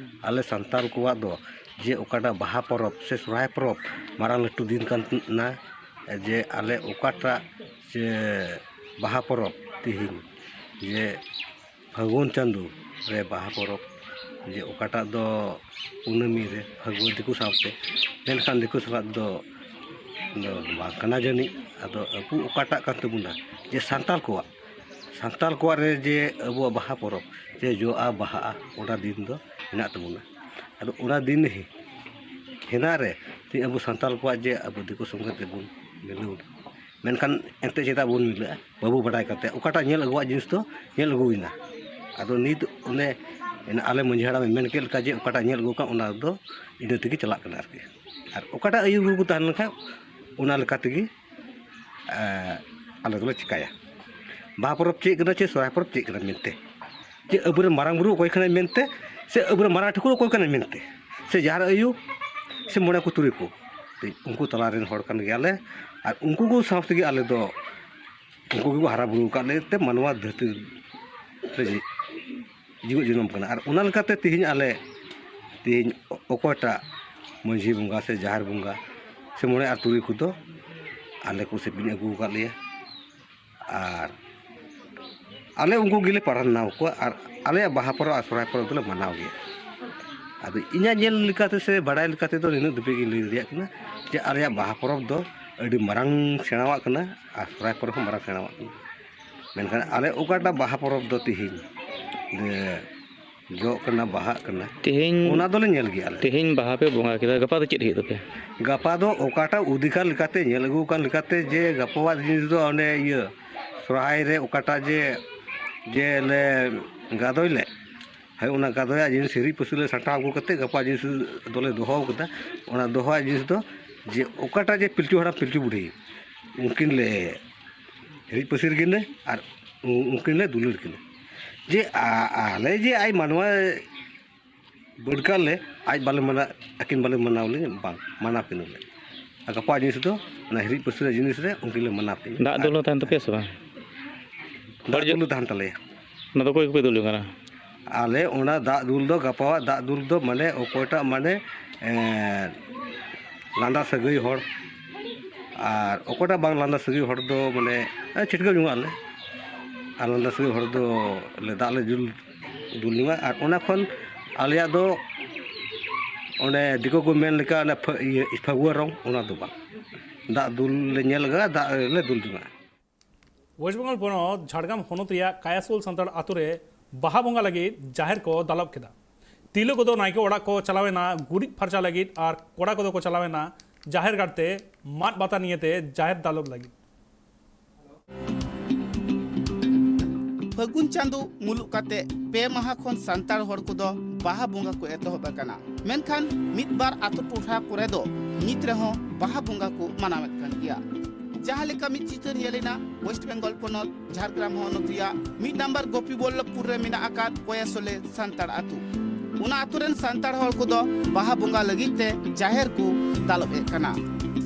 ᱟᱞᱮ ᱥᱟᱱᱛᱟᱞ ᱠᱚᱣᱟᱜ ᱫᱚ ᱡᱮ ᱚᱠᱟᱴᱟᱜ ᱵᱟᱦᱟ ᱯᱚᱨᱚᱵᱽ ᱥᱮ ᱥᱚᱦᱨᱟᱭ ᱯᱚᱨᱚᱵᱽ ᱢᱟᱨᱟᱝ ᱞᱟᱹᱴᱩ ᱫᱤᱱ ᱠᱟᱱᱟ, ᱡᱮ ᱟᱞᱮ ᱚᱠᱟᱴᱟᱜ ᱡᱮ ᱵᱟᱦᱟ ᱯᱚᱨᱚᱵᱽ ᱛᱮᱦᱮᱧ ᱡᱮ ᱯᱷᱟᱹᱜᱩᱱ ᱪᱟᱸᱫᱳ ᱨᱮ ᱵᱟᱦᱟ ᱯᱚᱨᱚᱵᱽ, ᱡᱮ ᱚᱠᱟᱴᱟᱜ ᱫᱚ ᱠᱩᱱᱟᱹᱢᱤ ᱨᱮ ᱯᱷᱟᱹᱜᱩᱣᱟᱹ ᱫᱤᱠᱩ ᱥᱟᱶᱛᱮ, ᱢᱮᱱᱠᱷᱟᱱ ᱫᱤᱠᱩ ᱥᱟᱞᱟᱜ ᱫᱚ ᱫᱚ ᱵᱟᱝ ᱠᱟᱱᱟ ᱡᱟᱹᱱᱤᱡ᱾ ᱟᱫᱚ ᱟᱵᱚ ᱚᱠᱟᱴᱟᱜ ᱠᱟᱱ ᱛᱟᱵᱚᱱᱟ ᱡᱮ ᱥᱟᱱᱛᱟᱲ ᱠᱚᱣᱟᱜ, ᱥᱟᱱᱛᱟᱲ ᱠᱚᱣᱟᱜ ᱨᱮ ᱡᱮ ᱟᱵᱚᱣᱟᱜ ᱵᱟᱦᱟ ᱯᱚᱨᱚᱵᱽ ᱡᱮ ᱡᱚᱜᱼᱟ ᱵᱟᱦᱟᱜᱼᱟ, ᱚᱱᱟ ᱫᱤᱱ ᱫᱚ ᱦᱮᱱᱟᱜ ᱛᱟᱵᱚᱱᱟ᱾ ᱟᱫᱚ ᱚᱱᱟ ᱫᱤᱱ ᱦᱮ- ᱦᱮᱱᱟᱜ ᱨᱮ ᱛᱮ ᱟᱵᱚ ᱥᱟᱱᱛᱟᱲ ᱠᱚᱣᱟᱜ ᱡᱮ ᱟᱵᱚ ᱫᱤᱠᱩ ᱥᱚᱸᱜᱮ ᱛᱮᱵᱚᱱ ᱢᱤᱞᱟᱹᱣ ᱮᱱᱟ, ᱢᱮᱱᱠᱷᱟᱱ ᱮᱱᱛᱮ ᱪᱮᱫᱟᱜ ᱵᱚᱱ ᱢᱤᱞᱟᱹᱜᱼᱟ? ᱵᱟᱵᱚ ᱵᱟᱰᱟᱭ ᱠᱟᱛᱮ ᱚᱠᱟᱴᱟᱜ ᱧᱮᱞ ᱟᱹᱜᱩᱣᱟᱜ ᱡᱤᱱᱤᱥ ᱫᱚ ᱧᱮᱞ ᱟᱹᱜᱩᱭᱮᱱᱟ᱾ ᱟᱫᱚ ᱱᱤᱛ ᱚᱱᱮ ᱟᱞᱮ ᱢᱟᱹᱡᱷᱤ ᱦᱟᱲᱟᱢᱮ ᱢᱮᱱ ᱠᱮᱫ ᱞᱮᱠᱟ ᱡᱮ ᱚᱠᱟᱴᱟᱜ ᱧᱮᱞ ᱟᱹᱜᱩ ᱠᱟᱱ, ᱚᱱᱟ ᱫᱚ ᱤᱱᱟᱹ ᱛᱮᱜᱮ ᱪᱟᱞᱟᱜ ᱠᱟᱱᱟ ᱟᱨᱠᱤ᱾ ᱟᱨ ᱚᱠᱟᱴᱟᱜ ᱟᱹᱭᱩᱨ ᱜᱩᱨᱩ ᱠᱚ ᱛᱟᱦᱮᱸ ᱞᱮᱱᱠᱷᱟᱱ, ᱚᱱᱟ ᱞᱮᱠᱟ ᱛᱮᱜᱮ ᱮᱸ, ᱟᱞᱮ ᱫᱚᱞᱮ ᱪᱤᱠᱟᱹᱭᱟ᱾ ᱵᱟᱦᱟ ᱯᱚᱨᱚᱵᱽ ᱪᱮᱫ ᱠᱟᱱᱟ ᱪᱮ ᱥᱚᱦᱨᱟᱭ ᱯᱚᱨᱚᱵᱽ ᱪᱮᱫ ᱠᱟᱱᱟ ᱢᱮᱱᱛᱮ, ᱡᱮ ᱟᱵᱚᱨᱮᱱ ᱢᱟᱨᱟᱝ ᱵᱩᱨᱩ ᱚᱠᱚᱭ ᱠᱟᱱᱟᱭ ᱢᱮᱱᱛᱮ, ᱥᱮ ᱟᱵᱚᱨᱮᱱ ᱢᱟᱨᱟᱝ ᱴᱷᱟᱹᱠᱩᱨ ᱚᱠᱚᱭ ᱠᱟᱱᱟᱭ ᱢᱮᱱᱛᱮ, ᱥᱮ ᱡᱟᱦᱮᱨ ᱟᱭᱳ, ᱥᱮ ᱢᱚᱬᱮ ᱠᱚ ᱛᱩᱨᱩᱭ ᱠᱚ, ᱩᱱᱠᱩ ᱛᱟᱞᱟ ᱨᱮᱱ ᱦᱚᱲ ᱠᱟᱱ ᱜᱮᱭᱟᱞᱮ᱾ ᱟᱨ ᱩᱱᱠᱩ ᱠᱚ ᱥᱟᱶ ᱛᱮᱜᱮ ᱟᱞᱮ ᱫᱚ ᱩᱱᱠᱩ ᱜᱮᱠᱚ ᱦᱟᱨᱟ ᱵᱩᱨᱩ ᱟᱠᱟᱫ ᱞᱮ ᱛᱮ ᱢᱟᱱᱣᱟ ᱫᱷᱟᱹᱨᱛᱤ ᱨᱮ ᱡᱤᱣᱮᱫ ᱡᱚᱱᱚᱢ ᱠᱟᱱᱟ᱾ ᱟᱨ ᱚᱱᱟ ᱞᱮᱠᱟᱛᱮ ᱛᱮᱦᱮᱧ ᱟᱞᱮ, ᱛᱮᱦᱮᱧ ᱚᱠᱚᱭᱴᱟᱜ ᱢᱟᱹᱡᱷᱤ ᱵᱚᱸᱜᱟ ᱥᱮ ᱡᱟᱦᱮᱨ ᱵᱚᱸᱜᱟ ᱥᱮ ᱢᱚᱬᱮ ᱟᱨ ᱛᱩᱨᱩᱭ ᱠᱚᱫᱚ ᱟᱞᱮ ᱠᱚ ᱥᱮᱯᱮᱧ ᱟᱹᱜᱩ ᱟᱠᱟᱫ ᱞᱮᱭᱟ᱾ ᱟᱨ ᱟᱞᱮ ᱩᱱᱠᱩ ᱜᱮᱞᱮ ᱯᱟᱞᱚᱱ ᱠᱚᱣᱟ᱾ ᱟᱨ ᱟᱞᱮᱭᱟᱜ ᱵᱟᱦᱟ ᱯᱚᱨᱚᱵᱽ ᱟᱨ ᱥᱚᱦᱨᱟᱭ ᱯᱚᱨᱚᱵᱽ ᱫᱚᱞᱮ ᱢᱟᱱᱟᱣ ᱜᱮᱭᱟ᱾ ᱟᱫᱚ ᱤᱧᱟᱹᱜ ᱧᱮᱞ ᱞᱮᱠᱟᱛᱮ ᱥᱮ ᱵᱟᱰᱟᱭ ᱞᱮᱠᱟᱛᱮ ᱫᱚ ᱱᱤᱱᱟᱹᱜ ᱫᱷᱟᱹᱵᱤᱡ ᱜᱮ ᱞᱟᱹᱭ ᱫᱟᱲᱮᱭᱟᱜ ᱠᱟᱱᱟ ᱡᱮ ᱟᱞᱮᱭᱟᱜ ᱵᱟᱦᱟ ᱯᱚᱨᱚᱵᱽ ᱫᱚ ᱟᱹᱰᱤ ᱢᱟᱨᱟᱝ ᱥᱮᱬᱟᱣᱟᱜ ᱠᱟᱱᱟ ᱟᱨ ᱥᱚᱦᱨᱟᱭ ᱯᱚᱨᱚᱵᱽ ᱦᱚᱸ ᱢᱟᱨᱟᱝ ᱥᱮᱬᱟᱣᱟᱜ ᱠᱟᱱᱟ᱾ ᱢᱮᱱᱠᱷᱟᱱ ᱟᱞᱮ ᱚᱠᱟᱴᱟᱜ ᱵᱟᱦᱟ ᱯᱚᱨᱚᱵᱽ ᱫᱚ ᱛᱮᱦᱮᱧ ᱡᱮ ᱡᱚᱜ ᱠᱟᱱᱟ, ᱵᱟᱦᱟᱜ ᱠᱟᱱᱟ, ᱛᱮᱦᱮᱧ ᱚᱱᱟ ᱫᱚᱞᱮ ᱧᱮᱞ ᱜᱮᱭᱟ ᱞᱮ᱾ ᱛᱮᱦᱮᱧ ᱵᱟᱦᱟ ᱯᱮ ᱵᱚᱸᱜᱟ ᱠᱮᱫᱟ, ᱜᱟᱯᱟ ᱫᱚ ᱪᱮᱫ ᱦᱩᱭᱩᱜ ᱛᱟᱯᱮᱭᱟ? ᱜᱟᱯᱟ ᱫᱚ ᱚᱠᱟᱴᱟᱜ ᱚᱫᱷᱤᱠᱟᱨ ᱞᱮᱠᱟᱛᱮ, ᱧᱮᱞ ᱟᱹᱜᱩ ᱟᱠᱟᱱ ᱞᱮᱠᱟᱛᱮ, ᱡᱮ ᱜᱟᱯᱟᱣᱟᱜ ᱡᱤᱱᱤᱥ ᱫᱚ ᱚᱱᱮ ᱤᱭᱟᱹ ᱥᱚᱨᱦᱟᱭ ᱨᱮ ᱚᱠᱟᱴᱟᱜ ᱡᱮ, ᱡᱮ ᱞᱮ ᱜᱟᱫᱚᱭ ᱞᱮ, ᱦᱳᱭ, ᱚᱱᱟ ᱜᱟᱫᱚᱭᱟᱜ ᱡᱤᱱᱤᱥ ᱦᱤᱨᱤᱡ ᱯᱟᱹᱥᱤᱨ ᱞᱮ ᱥᱟᱢᱴᱟᱣ ᱟᱹᱜᱩ ᱠᱟᱛᱮ ᱜᱟᱯᱟ ᱡᱤᱱᱤᱥ ᱫᱚᱞᱮ ᱫᱚᱦᱚ ᱟᱠᱟᱫᱟ᱾ ᱚᱱᱟ ᱫᱚᱦᱚᱣᱟᱜ ᱡᱤᱱᱤᱥ ᱫᱚ ᱡᱮ ᱚᱠᱟᱴᱟᱜ ᱡᱮ ᱯᱤᱞᱪᱩ ᱦᱟᱲᱟᱢ ᱯᱤᱞᱪᱩ ᱵᱩᱰᱷᱤ ᱩᱱᱠᱤᱱ ᱞᱮ ᱦᱤᱨᱤᱡ ᱯᱟᱹᱥᱤᱨ ᱠᱤᱱᱟᱹ ᱟᱨ ᱩ-, ᱩᱱᱠᱤᱱ ᱞᱮ ᱫᱩᱞᱟᱹᱲ ᱠᱤᱱᱟᱹ᱾ ᱡᱮ ᱟ-, ᱟᱞᱮ ᱡᱮ ᱟᱡ ᱢᱟᱱᱣᱟ ᱵᱟᱹᱰᱠᱟᱜ ᱞᱮ, ᱟᱡ ᱵᱟᱞᱮ ᱢᱟᱱᱟ, ᱟᱹᱠᱤᱱ ᱵᱟᱞᱮ ᱢᱟᱱᱟᱣ ᱞᱮ, ᱵᱟᱝ, ᱢᱟᱱᱟᱣ ᱠᱤᱱᱟᱹ ᱞᱮ᱾ ᱟᱨ ᱜᱟᱯᱟ ᱡᱤᱱᱤᱥ ᱫᱚ ᱚᱱᱟ ᱦᱤᱨᱤᱡ ᱯᱟᱹᱥᱤᱨ ᱡᱤᱱᱤᱥ ᱨᱮ ᱩᱱᱠᱤᱱ ᱞᱮ ᱢᱟᱱᱟᱣ ᱠᱤᱱᱟ᱾ ᱫᱟᱜ ᱫᱩᱞ ᱦᱚᱸ ᱛᱟᱦᱮᱱ ᱛᱟᱯᱮᱭᱟ ᱥᱮ ᱵᱟᱝ? ᱫᱟᱜ ᱵᱟᱹᱲᱤᱡᱚᱜ ᱫᱩᱞ ᱫᱚ ᱛᱟᱦᱮᱱ ᱛᱟᱞᱮᱭᱟ᱾ ᱚᱱᱟ ᱫᱚ ᱚᱠᱚᱭ ᱠᱚᱯᱮ ᱫᱩᱞ ᱡᱚᱝ ᱠᱟᱱᱟ? ᱟᱞᱮ ᱚᱱᱟ ᱫᱟᱜ ᱫᱩᱞ ᱫᱚ, ᱜᱟᱯᱟᱣᱟᱜ ᱫᱟᱜ ᱫᱩᱞ ᱫᱚ ᱢᱟᱱᱮ ᱚᱠᱚᱭᱴᱟᱜ ᱢᱟᱱᱮ, ᱮᱸ, ᱞᱟᱸᱫᱟ ᱥᱟᱹᱜᱟᱹᱭ ᱦᱚᱲ ᱟᱨ ᱚᱠᱚᱭᱴᱟᱜ ᱵᱟᱝ ᱞᱟᱸᱫᱟ ᱥᱟᱹᱜᱟᱹᱭ ᱦᱚᱲ ᱫᱚ ᱢᱟᱱᱮ, ᱮᱸ, ᱪᱷᱤᱴᱠᱟᱹᱣ ᱧᱚᱜᱚᱜ ᱟᱞᱮ᱾ ᱟᱨ ᱞᱟᱸᱫᱟ ᱥᱟᱹᱜᱟᱹᱭ ᱦᱚᱲ ᱫᱚ ᱞᱮ ᱫᱟᱜ ᱞᱮ ᱫᱩᱞ, ᱫᱩᱞ ᱧᱚᱜᱟ᱾ ᱟᱨ ᱚᱱᱟ ᱠᱷᱚᱱ ᱟᱞᱮᱭᱟᱜ ᱫᱚ ᱚᱱᱮ ᱫᱤᱠᱩ ᱠᱚ ᱢᱮᱱ ᱞᱮᱠᱟ ᱚᱱᱮ ᱯᱷᱟᱹ-, ᱤᱭᱟᱹ, ᱯᱷᱟᱹᱜᱩᱣᱟᱹ ᱨᱚᱝ, ᱚᱱᱟ ᱫᱚ ᱵᱟᱝ᱾ ᱫᱟᱜ ᱫᱩᱞ ᱞᱮ ᱧᱮᱞ ᱟᱠᱟᱫᱟ, ᱫᱟᱜ ᱞᱮ ᱫᱩᱞ ᱡᱚᱝᱟ᱾ ᱳᱭᱮᱥᱴ ᱵᱮᱝᱜᱚᱞ ᱯᱚᱱᱚᱛ ᱡᱷᱟᱲᱜᱨᱟᱢ ᱦᱚᱱᱚᱛ ᱨᱮᱭᱟᱜ ᱠᱟᱭᱟᱥᱳᱞ ᱥᱟᱱᱛᱟᱲ ᱟᱛᱳ ᱨᱮ ᱵᱟᱦᱟ ᱵᱚᱸᱜᱟ ᱞᱟᱹᱜᱤᱫ ᱡᱟᱦᱮᱨ ᱠᱚ ᱫᱟᱞᱚᱵ ᱠᱮᱫᱟ᱾ ᱛᱤᱨᱞᱟᱹ ᱠᱚᱫᱚ ᱱᱟᱭᱠᱮ ᱚᱲᱟᱜ ᱠᱚ ᱪᱟᱞᱟᱣ ᱮᱱᱟ ᱜᱩᱨᱤᱡ ᱯᱷᱟᱨᱪᱟ ᱞᱟᱹᱜᱤᱫ ᱟᱨ ᱠᱚᱲᱟ ᱠᱚᱫᱚ ᱠᱚ ᱪᱟᱞᱟᱣ ᱮᱱᱟ ᱡᱟᱦᱮᱨ ᱜᱟᱲ ᱛᱮ ᱢᱟᱫ ᱵᱟᱛᱟ ᱱᱤᱭᱟᱹᱛᱮ ᱡᱟᱦᱮᱨ ᱫᱟᱞᱚᱵ ᱞᱟᱹᱜᱤᱫ᱾ ᱯᱷᱟᱹᱜᱩᱱ ᱪᱟᱸᱫᱚ ᱢᱩᱞᱩᱜ ᱠᱟᱛᱮ ᱯᱮ ᱢᱟᱦᱟ ᱠᱷᱚᱱ ᱥᱟᱱᱛᱟᱲ ᱦᱚᱲ ᱠᱚᱫᱚ ᱵᱟᱦᱟ ᱵᱚᱸᱜᱟ ᱠᱚ ᱮᱛᱚᱦᱚᱵ ᱟᱠᱟᱱᱟ᱾ ᱢᱮᱱᱠᱷᱟᱱ ᱢᱤᱫ ᱵᱟᱨ ᱟᱛᱳ ᱴᱚᱴᱷᱟ ᱠᱚᱨᱮ ᱫᱚ ᱱᱤᱛ ᱨᱮᱦᱚᱸ ᱵᱟᱦᱟ ᱵᱚᱸᱜᱟ ᱠᱚ ᱢᱟᱱᱟᱣᱮᱫ ᱠᱟᱱ ᱜᱮᱭᱟ᱾ ᱡᱟᱦᱟᱸ ᱞᱮᱠᱟ ᱢᱤᱫ ᱪᱤᱛᱟᱹᱨ ᱧᱮᱞ ᱮᱱᱟ ᱳᱭᱮᱥᱴ ᱵᱮᱝᱜᱚᱞ ᱯᱚᱱᱚᱛ ᱡᱷᱟᱲᱜᱨᱟᱢ ᱦᱚᱱᱚᱛ ᱨᱮᱭᱟᱜ ᱢᱤᱫ ᱱᱟᱢᱵᱟᱨ ᱜᱳᱯᱤᱵᱚᱞᱞᱚᱵᱷᱯᱩᱨ ᱨᱮ ᱢᱮᱱᱟᱜ ᱟᱠᱟᱫ ᱠᱚᱭᱟᱥᱳᱞᱮ ᱥᱟᱱᱛᱟᱲ ᱟᱛᱳ᱾ ᱚᱱᱟ ᱟᱛᱳ ᱨᱮᱱ ᱥᱟᱱᱛᱟᱲ ᱦᱚᱲ ᱠᱚᱫᱚ ᱵᱟᱦᱟ ᱵᱚᱸᱜᱟ ᱞᱟᱹᱜᱤᱫ ᱛᱮ ᱡᱟᱦᱮᱨ ᱠᱚ ᱫᱟᱞᱚᱵ ᱮᱫ ᱠᱟᱱᱟ᱾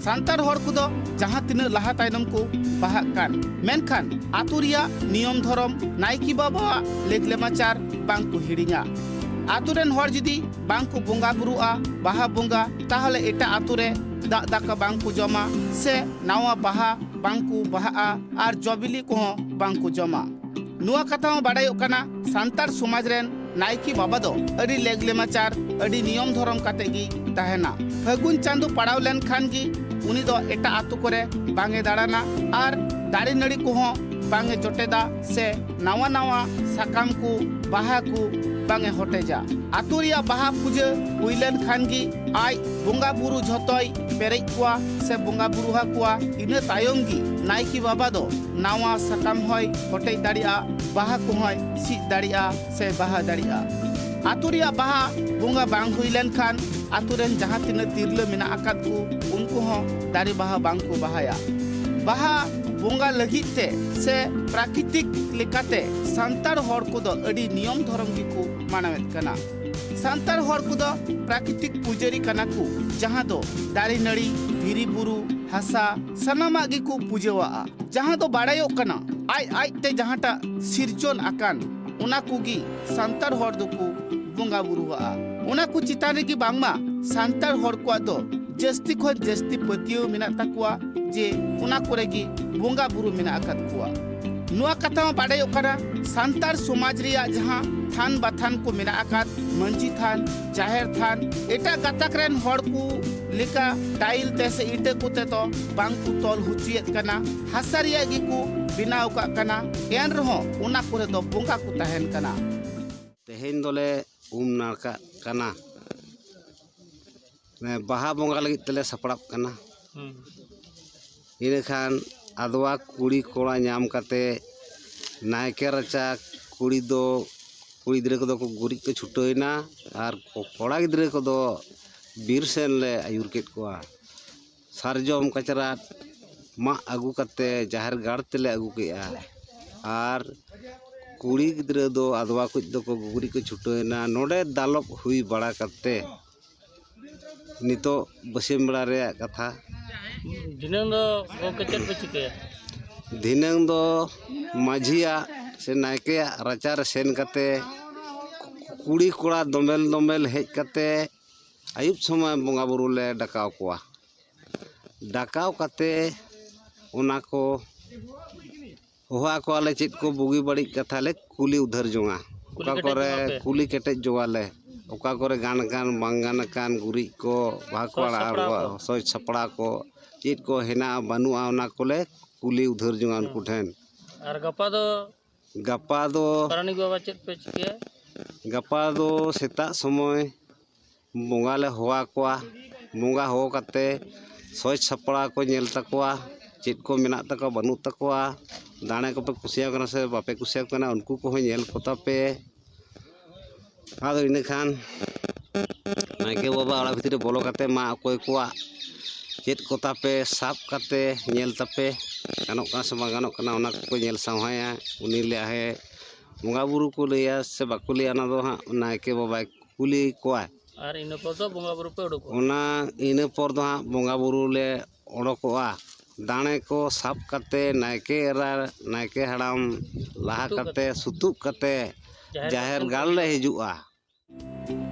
ᱥᱟᱱᱛᱟᱲ ᱦᱚᱲ ᱠᱚᱫᱚ ᱡᱟᱦᱟᱸ ᱛᱤᱱᱟᱹᱜ ᱞᱟᱦᱟ ᱛᱟᱭᱱᱚᱢ ᱠᱚ ᱵᱟᱦᱟᱜ ᱠᱟᱱ, ᱢᱮᱱᱠᱷᱟᱱ ᱟᱛᱳ ᱨᱮᱭᱟᱜ ᱱᱤᱭᱚᱢ ᱫᱷᱚᱨᱚᱢ, ᱱᱟᱭᱠᱮ ᱵᱟᱵᱟᱣᱟᱜ ᱞᱮᱠ ᱞᱮᱢᱟᱪᱟᱨ ᱵᱟᱝ ᱠᱚ ᱦᱤᱲᱤᱧᱟ᱾ ᱟᱛᱳ ᱨᱮᱱ ᱦᱚᱲ ᱡᱩᱫᱤ ᱵᱟᱝ ᱠᱚ ᱵᱚᱸᱜᱟ ᱵᱩᱨᱩᱜᱼᱟ ᱵᱟᱦᱟ ᱵᱚᱸᱜᱟ, ᱛᱟᱦᱚᱞᱮ ᱮᱴᱟᱜ ᱟᱛᱳ ᱨᱮ ᱫᱟᱜ ᱫᱟᱠᱟ ᱵᱟᱝ ᱠᱚ ᱡᱚᱢᱟ ᱥᱮ ᱱᱟᱣᱟ ᱵᱟᱦᱟ ᱵᱟᱝ ᱠᱚ ᱵᱟᱦᱟᱜᱼᱟ ᱟᱨ ᱡᱚ ᱵᱤᱞᱤ ᱠᱚᱦᱚᱸ ᱵᱟᱝ ᱠᱚ ᱡᱚᱢᱟ᱾ ᱱᱚᱣᱟ ᱠᱟᱛᱷᱟ ᱦᱚᱸ ᱵᱟᱰᱟᱭᱚᱜ ᱠᱟᱱᱟ, ᱥᱟᱱᱛᱟᱲ ᱥᱚᱢᱟᱡᱽ ᱨᱮᱱ ᱱᱟᱭᱠᱮ ᱵᱟᱵᱟ ᱫᱚ ᱟᱹᱰᱤ ᱞᱮᱜ ᱞᱮᱢᱟᱪᱟᱨ, ᱟᱹᱰᱤ ᱱᱤᱭᱚᱢ ᱫᱷᱚᱨᱚᱢ ᱠᱟᱛᱮ ᱜᱮ ᱛᱟᱦᱮᱱᱟ᱾ ᱯᱷᱟᱹᱜᱩᱱ ᱪᱟᱸᱫᱚ ᱯᱟᱲᱟᱣ ᱞᱮᱱᱠᱷᱟᱱ ᱜᱮ ᱩᱱᱤ ᱫᱚ ᱮᱴᱟᱜ ᱟᱛᱳ ᱠᱚᱨᱮ ᱵᱟᱝ ᱮ ᱫᱟᱬᱟᱱᱟ ᱟᱨ ᱫᱟᱨᱮ ᱱᱟᱹᱲᱤ ᱠᱚᱦᱚᱸ ᱵᱟᱝ ᱮ ᱡᱚᱴᱮᱫᱟ ᱥᱮ ᱱᱟᱣᱟ ᱱᱟᱣᱟ ᱥᱟᱠᱟᱢ ᱠᱚ, ᱵᱟᱦᱟ ᱠᱚ ᱵᱟᱝ ᱮ ᱦᱚᱴᱮᱡᱟ᱾ ᱟᱛᱳ ᱨᱮᱭᱟᱜ ᱵᱟᱦᱟ ᱯᱩᱡᱟᱹ ᱦᱩᱭ ᱞᱮᱱ ᱠᱷᱟᱱ ᱜᱮ ᱟᱡ ᱵᱚᱸᱜᱟ ᱵᱩᱨᱩ ᱡᱷᱚᱛᱚᱭ ᱯᱮᱨᱮᱡ ᱠᱚᱣᱟ ᱥᱮ ᱵᱚᱸᱜᱟ ᱵᱩᱨᱩ ᱟᱠᱚᱣᱟ᱾ ᱤᱱᱟᱹ ᱛᱟᱭᱚᱢ ᱜᱮ ᱱᱟᱭᱠᱮ ᱵᱟᱵᱟ ᱫᱚ ᱱᱟᱣᱟ ᱥᱟᱠᱟᱢ ᱦᱚᱸᱭ ᱦᱚᱴᱮᱡ ᱫᱟᱲᱮᱭᱟᱜᱼᱟ, ᱵᱟᱦᱟ ᱠᱚᱦᱚᱸᱭ ᱥᱤᱫ ᱫᱟᱲᱮᱭᱟᱜᱼᱟ ᱥᱮ ᱵᱟᱦᱟ ᱫᱟᱲᱮᱭᱟᱜᱼᱟ᱾ ᱟᱛᱳ ᱨᱮᱭᱟᱜ ᱵᱟᱦᱟ ᱵᱚᱸᱜᱟ ᱵᱟᱝ ᱦᱩᱭ ᱞᱮᱱ ᱠᱷᱟᱱ ᱟᱛᱳ ᱨᱮᱱ ᱡᱟᱦᱟᱸ ᱛᱤᱱᱟᱹᱜ ᱛᱤᱨᱞᱟᱹ ᱢᱮᱱᱟᱜ ᱟᱠᱟᱫ ᱠᱚ, ᱩᱱᱠᱩ ᱦᱚᱸ ᱫᱟᱨᱮ ᱵᱟᱦᱟ ᱵᱟᱝ ᱠᱚ ᱵᱟᱦᱟᱭᱟ᱾ ᱵᱟᱦᱟ ᱵᱚᱸᱜᱟ ᱞᱟᱹᱜᱤᱫ ᱛᱮ ᱥᱮ ᱯᱨᱟᱠᱨᱤᱛᱤᱠ ᱞᱮᱠᱟᱛᱮ ᱥᱟᱱᱛᱟᱲ ᱦᱚᱲ ᱠᱚᱫᱚ ᱟᱹᱰᱤ ᱱᱤᱭᱚᱢ ᱫᱷᱚᱨᱚᱢ ᱜᱮᱠᱚ ᱢᱟᱱᱟᱣᱮᱫ ᱠᱟᱱᱟ᱾ ᱥᱟᱱᱛᱟᱲ ᱦᱚᱲ ᱠᱚᱫᱚ ᱯᱨᱟᱠᱨᱤᱛᱤᱠ ᱯᱩᱡᱟᱹᱨᱤ ᱠᱟᱱᱟ ᱠᱚ, ᱡᱟᱦᱟᱸ ᱫᱚ ᱫᱟᱨᱮ ᱱᱟᱹᱲᱤ, ᱫᱷᱤᱨᱤ ᱵᱩᱨᱩ, ᱦᱟᱥᱟ ᱥᱟᱱᱟᱢᱟᱜ ᱜᱮᱠᱚ ᱯᱩᱡᱟᱹᱣᱟᱜᱼᱟ᱾ ᱡᱟᱦᱟᱸ ᱫᱚ ᱵᱟᱲᱟᱭᱚᱜ ᱠᱟᱱᱟ, ᱟᱡ ᱟᱡᱛᱮ ᱡᱟᱦᱟᱸᱴᱟᱜ ᱥᱤᱨᱡᱚᱱ ᱟᱠᱟᱱ, ᱚᱱᱟ ᱠᱚᱜᱮ ᱥᱟᱱᱛᱟᱲ ᱦᱚᱲ ᱫᱚᱠᱚ ᱵᱚᱸᱜᱟ ᱵᱩᱨᱩᱣᱟᱜᱼᱟ᱾ ᱚᱱᱟ ᱠᱚ ᱪᱮᱛᱟᱱ ᱨᱮᱜᱮ ᱵᱟᱝᱢᱟ ᱥᱟᱱᱛᱟᱲ ᱦᱚᱲ ᱠᱚᱣᱟᱜ ᱫᱚ ᱡᱟᱹᱥᱛᱤ ᱠᱷᱚᱱ ᱡᱟᱹᱥᱛᱤ ᱯᱟᱹᱛᱭᱟᱹᱣ ᱢᱮᱱᱟᱜ ᱛᱟᱠᱚᱣᱟ ᱡᱮ ᱚᱱᱟ ᱠᱚᱨᱮ ᱜᱮ ᱵᱚᱸᱜᱟ ᱵᱩᱨᱩ ᱢᱮᱱᱟᱜ ᱟᱠᱟᱫ ᱠᱚᱣᱟ᱾ ᱱᱚᱣᱟ ᱠᱟᱛᱷᱟ ᱢᱟ ᱵᱟᱰᱟᱭᱚᱜ ᱠᱟᱱᱟ, ᱥᱟᱱᱛᱟᱲ ᱥᱚᱢᱟᱡᱽ ᱨᱮᱭᱟᱜ ᱡᱟᱦᱟᱸ ᱛᱷᱟᱱ ᱵᱟᱛᱷᱟᱱ ᱠᱚ ᱢᱮᱱᱟᱜ ᱟᱠᱟᱫ, ᱢᱟᱹᱡᱷᱤ ᱛᱷᱟᱱ, ᱡᱟᱦᱮᱨ ᱛᱷᱟᱱ, ᱮᱴᱟᱜ ᱜᱟᱛᱟᱠ ᱨᱮᱱ ᱦᱚᱲ ᱠᱚ ᱞᱮᱠᱟ ᱴᱟᱭᱤᱞ ᱛᱮ ᱥᱮ ᱤᱴᱟᱹ ᱠᱚᱛᱮ ᱫᱚ ᱵᱟᱝ ᱠᱚ ᱛᱚᱞ ᱦᱚᱪᱚᱭᱮᱫ ᱠᱟᱱᱟ, ᱦᱟᱥᱟ ᱨᱮᱭᱟᱜ ᱜᱮᱠᱚ ᱵᱮᱱᱟᱣ ᱠᱟᱜ ᱠᱟᱱᱟ᱾ ᱮᱱ ᱨᱮᱦᱚᱸ ᱚᱱᱟ ᱠᱚᱨᱮ ᱫᱚ ᱵᱚᱸᱜᱟ ᱠᱚ ᱛᱟᱦᱮᱱ ᱠᱟᱱᱟ᱾ ᱛᱮᱦᱮᱧ ᱫᱚᱞᱮ ᱩᱢ ᱱᱟᱲᱠᱟᱜ ᱠᱟᱱᱟ᱾ ᱢᱟᱱᱮ ᱵᱟᱦᱟ ᱵᱚᱸᱜᱟ ᱞᱟᱹᱜᱤᱫ ᱛᱮᱞᱮ ᱥᱟᱯᱲᱟᱜ ᱠᱟᱱᱟ᱾ ᱦᱩᱸ᱾ ᱤᱱᱟᱹᱠᱷᱟᱱ ᱟᱫᱣᱟ ᱠᱩᱲᱤ ᱠᱚᱲᱟ ᱧᱟᱢ ᱠᱟᱛᱮ ᱱᱟᱭᱠᱮ ᱨᱟᱪᱟ ᱠᱩᱲᱤ ᱫᱚ, ᱠᱩᱲᱤ ᱜᱤᱫᱽᱨᱟᱹ ᱠᱚᱫᱚ ᱠᱚ ᱜᱩᱨᱤᱡ ᱠᱚ ᱪᱷᱩᱴᱟᱹᱣ ᱮᱱᱟ ᱟᱨ ᱠᱚ-, ᱠᱚᱲᱟ ᱜᱤᱫᱽᱨᱟᱹ ᱠᱚᱫᱚ ᱵᱤᱨ ᱥᱮᱱ ᱞᱮ ᱟᱹᱭᱩᱨ ᱠᱮᱫ ᱠᱚᱣᱟ᱾ ᱥᱟᱨᱡᱚᱢ ᱠᱟᱪᱨᱟᱫ ᱢᱟᱜ ᱟᱹᱜᱩ ᱠᱟᱛᱮ ᱡᱟᱦᱮᱨ ᱜᱟᱲ ᱛᱮᱞᱮ ᱟᱹᱜᱩ ᱠᱮᱜᱼᱟ᱾ ᱟᱨ ᱠᱩᱲᱤ ᱜᱤᱫᱽᱨᱟᱹ ᱫᱚ ᱟᱫᱣᱟ ᱠᱩᱡ ᱫᱚᱠᱚ ᱜᱩᱜᱽᱨᱤ ᱠᱚ ᱪᱷᱩᱴᱟᱹᱣ ᱮᱱᱟ᱾ ᱱᱚᱰᱮ ᱫᱟᱞᱚᱵ ᱦᱩᱭ ᱵᱟᱲᱟ ᱠᱟᱛᱮ ᱱᱤᱛᱚᱜ ᱵᱟᱹᱥᱭᱟᱹᱢ ᱵᱮᱲᱟ ᱨᱮᱭᱟᱜ ᱠᱟᱛᱷᱟ᱾ ᱫᱷᱤᱱᱟᱹᱝ ᱫᱚ ᱜᱚᱢᱠᱮ ᱪᱮᱫ ᱯᱮ ᱪᱤᱠᱟᱹᱭᱟ? ᱫᱷᱤᱱᱟᱹᱝ ᱫᱚ ᱢᱟᱹᱡᱷᱤᱭᱟᱜ ᱥᱮ ᱱᱟᱭᱠᱮᱭᱟᱜ ᱨᱟᱪᱟ ᱨᱮ ᱥᱮᱱ ᱠᱟᱛᱮ ᱠᱩᱲᱤ ᱠᱚᱲᱟ ᱫᱚᱢᱮᱞ ᱫᱚᱢᱮᱞ ᱦᱮᱡ ᱠᱟᱛᱮ ᱟᱹᱭᱩᱵ ᱥᱚᱢᱚᱭ ᱵᱚᱸᱜᱟ ᱵᱩᱨᱩ ᱞᱮ ᱰᱟᱠᱟᱣ ᱠᱚᱣᱟ᱾ ᱰᱟᱠᱟᱣ ᱠᱟᱛᱮ ᱚᱱᱟ ᱠᱚ ᱦᱚᱦᱚ ᱟᱠᱚᱣᱟᱞᱮ, ᱪᱮᱫ ᱠᱚ ᱵᱩᱜᱤ ᱵᱟᱹᱲᱤᱡ ᱠᱟᱛᱷᱟ ᱞᱮ ᱠᱩᱞᱤ ᱩᱫᱷᱟᱹᱨ ᱡᱚᱝᱟ᱾ ᱠᱩᱞᱤ ᱚᱠᱟ ᱠᱮᱴᱮᱡ ᱠᱚᱨᱮ ᱡᱚᱝᱟ ᱯᱮ᱾ ᱠᱩᱞᱤ ᱠᱮᱴᱮᱡ ᱡᱚᱝᱟᱞᱮ, ᱚᱠᱟ ᱠᱚᱨᱮ ᱜᱟᱱ ᱟᱠᱟᱱ ᱵᱟᱝ ᱜᱟᱱ ᱟᱠᱟᱱ ᱜᱩᱨᱤᱡ ᱠᱚ, ᱵᱟᱦᱟ ᱠᱚ ᱥᱟᱡᱽ ᱟᱲᱟᱜ ᱥᱟᱯᱲᱟᱣ ᱟᱠᱚᱣᱟ, ᱠᱚ᱾ ᱥᱚᱡᱽ ᱥᱟᱯᱲᱟᱣ ᱠᱚ, ᱪᱮᱫ ᱠᱚ ᱦᱮᱱᱟᱜᱼᱟ ᱵᱟᱹᱱᱩᱜᱼᱟ, ᱚᱱᱟ ᱠᱚᱞᱮ ᱠᱩᱞᱤ ᱩᱫᱷᱟᱹᱨ ᱡᱚᱝᱟ ᱩᱱᱠᱩ ᱦᱮᱸ᱾ ᱴᱷᱮᱱ᱾ ᱟᱨ ᱜᱟᱯᱟ ᱫᱚ ᱜᱟᱯᱟ ᱫᱚ ᱯᱟᱨᱟᱱᱤᱠ ᱵᱟᱵᱟ ᱪᱮᱫ ᱯᱮ ᱪᱤᱠᱟᱹᱭᱟ? ᱜᱟᱯᱟ ᱫᱚ ᱥᱮᱛᱟᱜ ᱥᱚᱢᱚᱭ ᱵᱚᱸᱜᱟ ᱞᱮ ᱦᱚᱦᱚ ᱟᱠᱚᱣᱟ᱾ ᱵᱚᱸᱜᱟ ᱦᱚᱦᱚ ᱠᱟᱛᱮ ᱥᱚᱡᱽ ᱥᱟᱯᱲᱟᱣ ᱠᱚ ᱧᱮᱞ ᱛᱟᱠᱚᱣᱟ, ᱪᱮᱫ ᱠᱚ ᱢᱮᱱᱟᱜ ᱛᱟᱠᱚᱣᱟ, ᱵᱟᱹᱱᱩᱜ ᱛᱟᱠᱚᱣᱟ, ᱫᱟᱲᱮ ᱠᱚᱯᱮ ᱠᱩᱥᱤᱭᱟᱠᱚ ᱠᱟᱱᱟ ᱥᱮ ᱵᱟᱯᱮ ᱠᱩᱥᱤᱭᱟᱠᱚ ᱠᱟᱱᱟ, ᱩᱱᱠᱩ ᱠᱚᱦᱚᱸ ᱧᱮᱞ ᱠᱚᱛᱟ ᱯᱮ᱾ ᱟᱫᱚ ᱤᱱᱟᱹ ᱠᱷᱟᱱ ᱱᱟᱭᱠᱮ ᱵᱟᱵᱟ ᱚᱲᱟᱜ ᱵᱷᱤᱛᱨᱤ ᱨᱮ ᱵᱚᱞᱚ ᱠᱟᱛᱮ ᱢᱟ ᱚᱠᱚᱭ ᱠᱚᱣᱟᱜ ᱪᱮᱫ ᱠᱚᱛᱟ ᱯᱮ ᱥᱟᱵ ᱠᱟᱛᱮ ᱧᱮᱞ ᱛᱟᱯᱮ, ᱜᱟᱱᱚᱜ ᱠᱟᱱᱟ ᱥᱮ ᱵᱟᱝ ᱜᱟᱱᱚᱜ ᱠᱟᱱᱟ, ᱚᱱᱟ ᱠᱚᱠᱚ ᱧᱮᱞ ᱥᱟᱶᱦᱟᱭᱟ᱾ ᱩᱱᱤ ᱞᱟᱹᱭᱟ ᱦᱮᱸ, ᱵᱚᱸᱜᱟ ᱵᱩᱨᱩ ᱠᱚ ᱞᱟᱹᱭᱟ ᱥᱮ ᱵᱟᱠᱚ ᱞᱟᱹᱭᱟ, ᱚᱱᱟ ᱫᱚ ᱦᱟᱸᱜ ᱱᱟᱭᱠᱮ ᱵᱟᱵᱟᱭ ᱠᱩᱞᱤ ᱠᱚᱣᱟ᱾ ᱟᱨ ᱤᱱᱟᱹ ᱯᱚᱨ ᱫᱚ ᱵᱚᱸᱜᱟ ᱵᱩᱨᱩ ᱯᱮ ᱩᱰᱩᱠᱚᱜᱼᱟ᱾ ᱚᱱᱟ ᱤᱱᱟᱹ ᱯᱚᱨ ᱫᱚ ᱦᱟᱸᱜ ᱵᱚᱸᱜᱟ ᱵᱩᱨᱩ ᱞᱮ ᱚᱰᱚᱠᱚᱜᱼᱟ᱾ ᱫᱟᱲᱮ ᱠᱚ ᱥᱟᱵ ᱠᱟᱛᱮ ᱱᱟᱭᱠᱮ ᱮᱨᱟ, ᱱᱟᱭᱠᱮ ᱦᱟᱲᱟᱢ ᱞᱟᱦᱟ ᱥᱩᱛᱩᱜ ᱠᱟᱛᱮ, ᱥᱩᱛᱩᱜ ᱠᱟᱛᱮ ᱡᱟᱦᱮᱨ ᱡᱟᱦᱮᱨ ᱜᱟᱲ ᱜᱟᱲ ᱞᱮ ᱦᱤᱡᱩᱜᱼᱟ᱾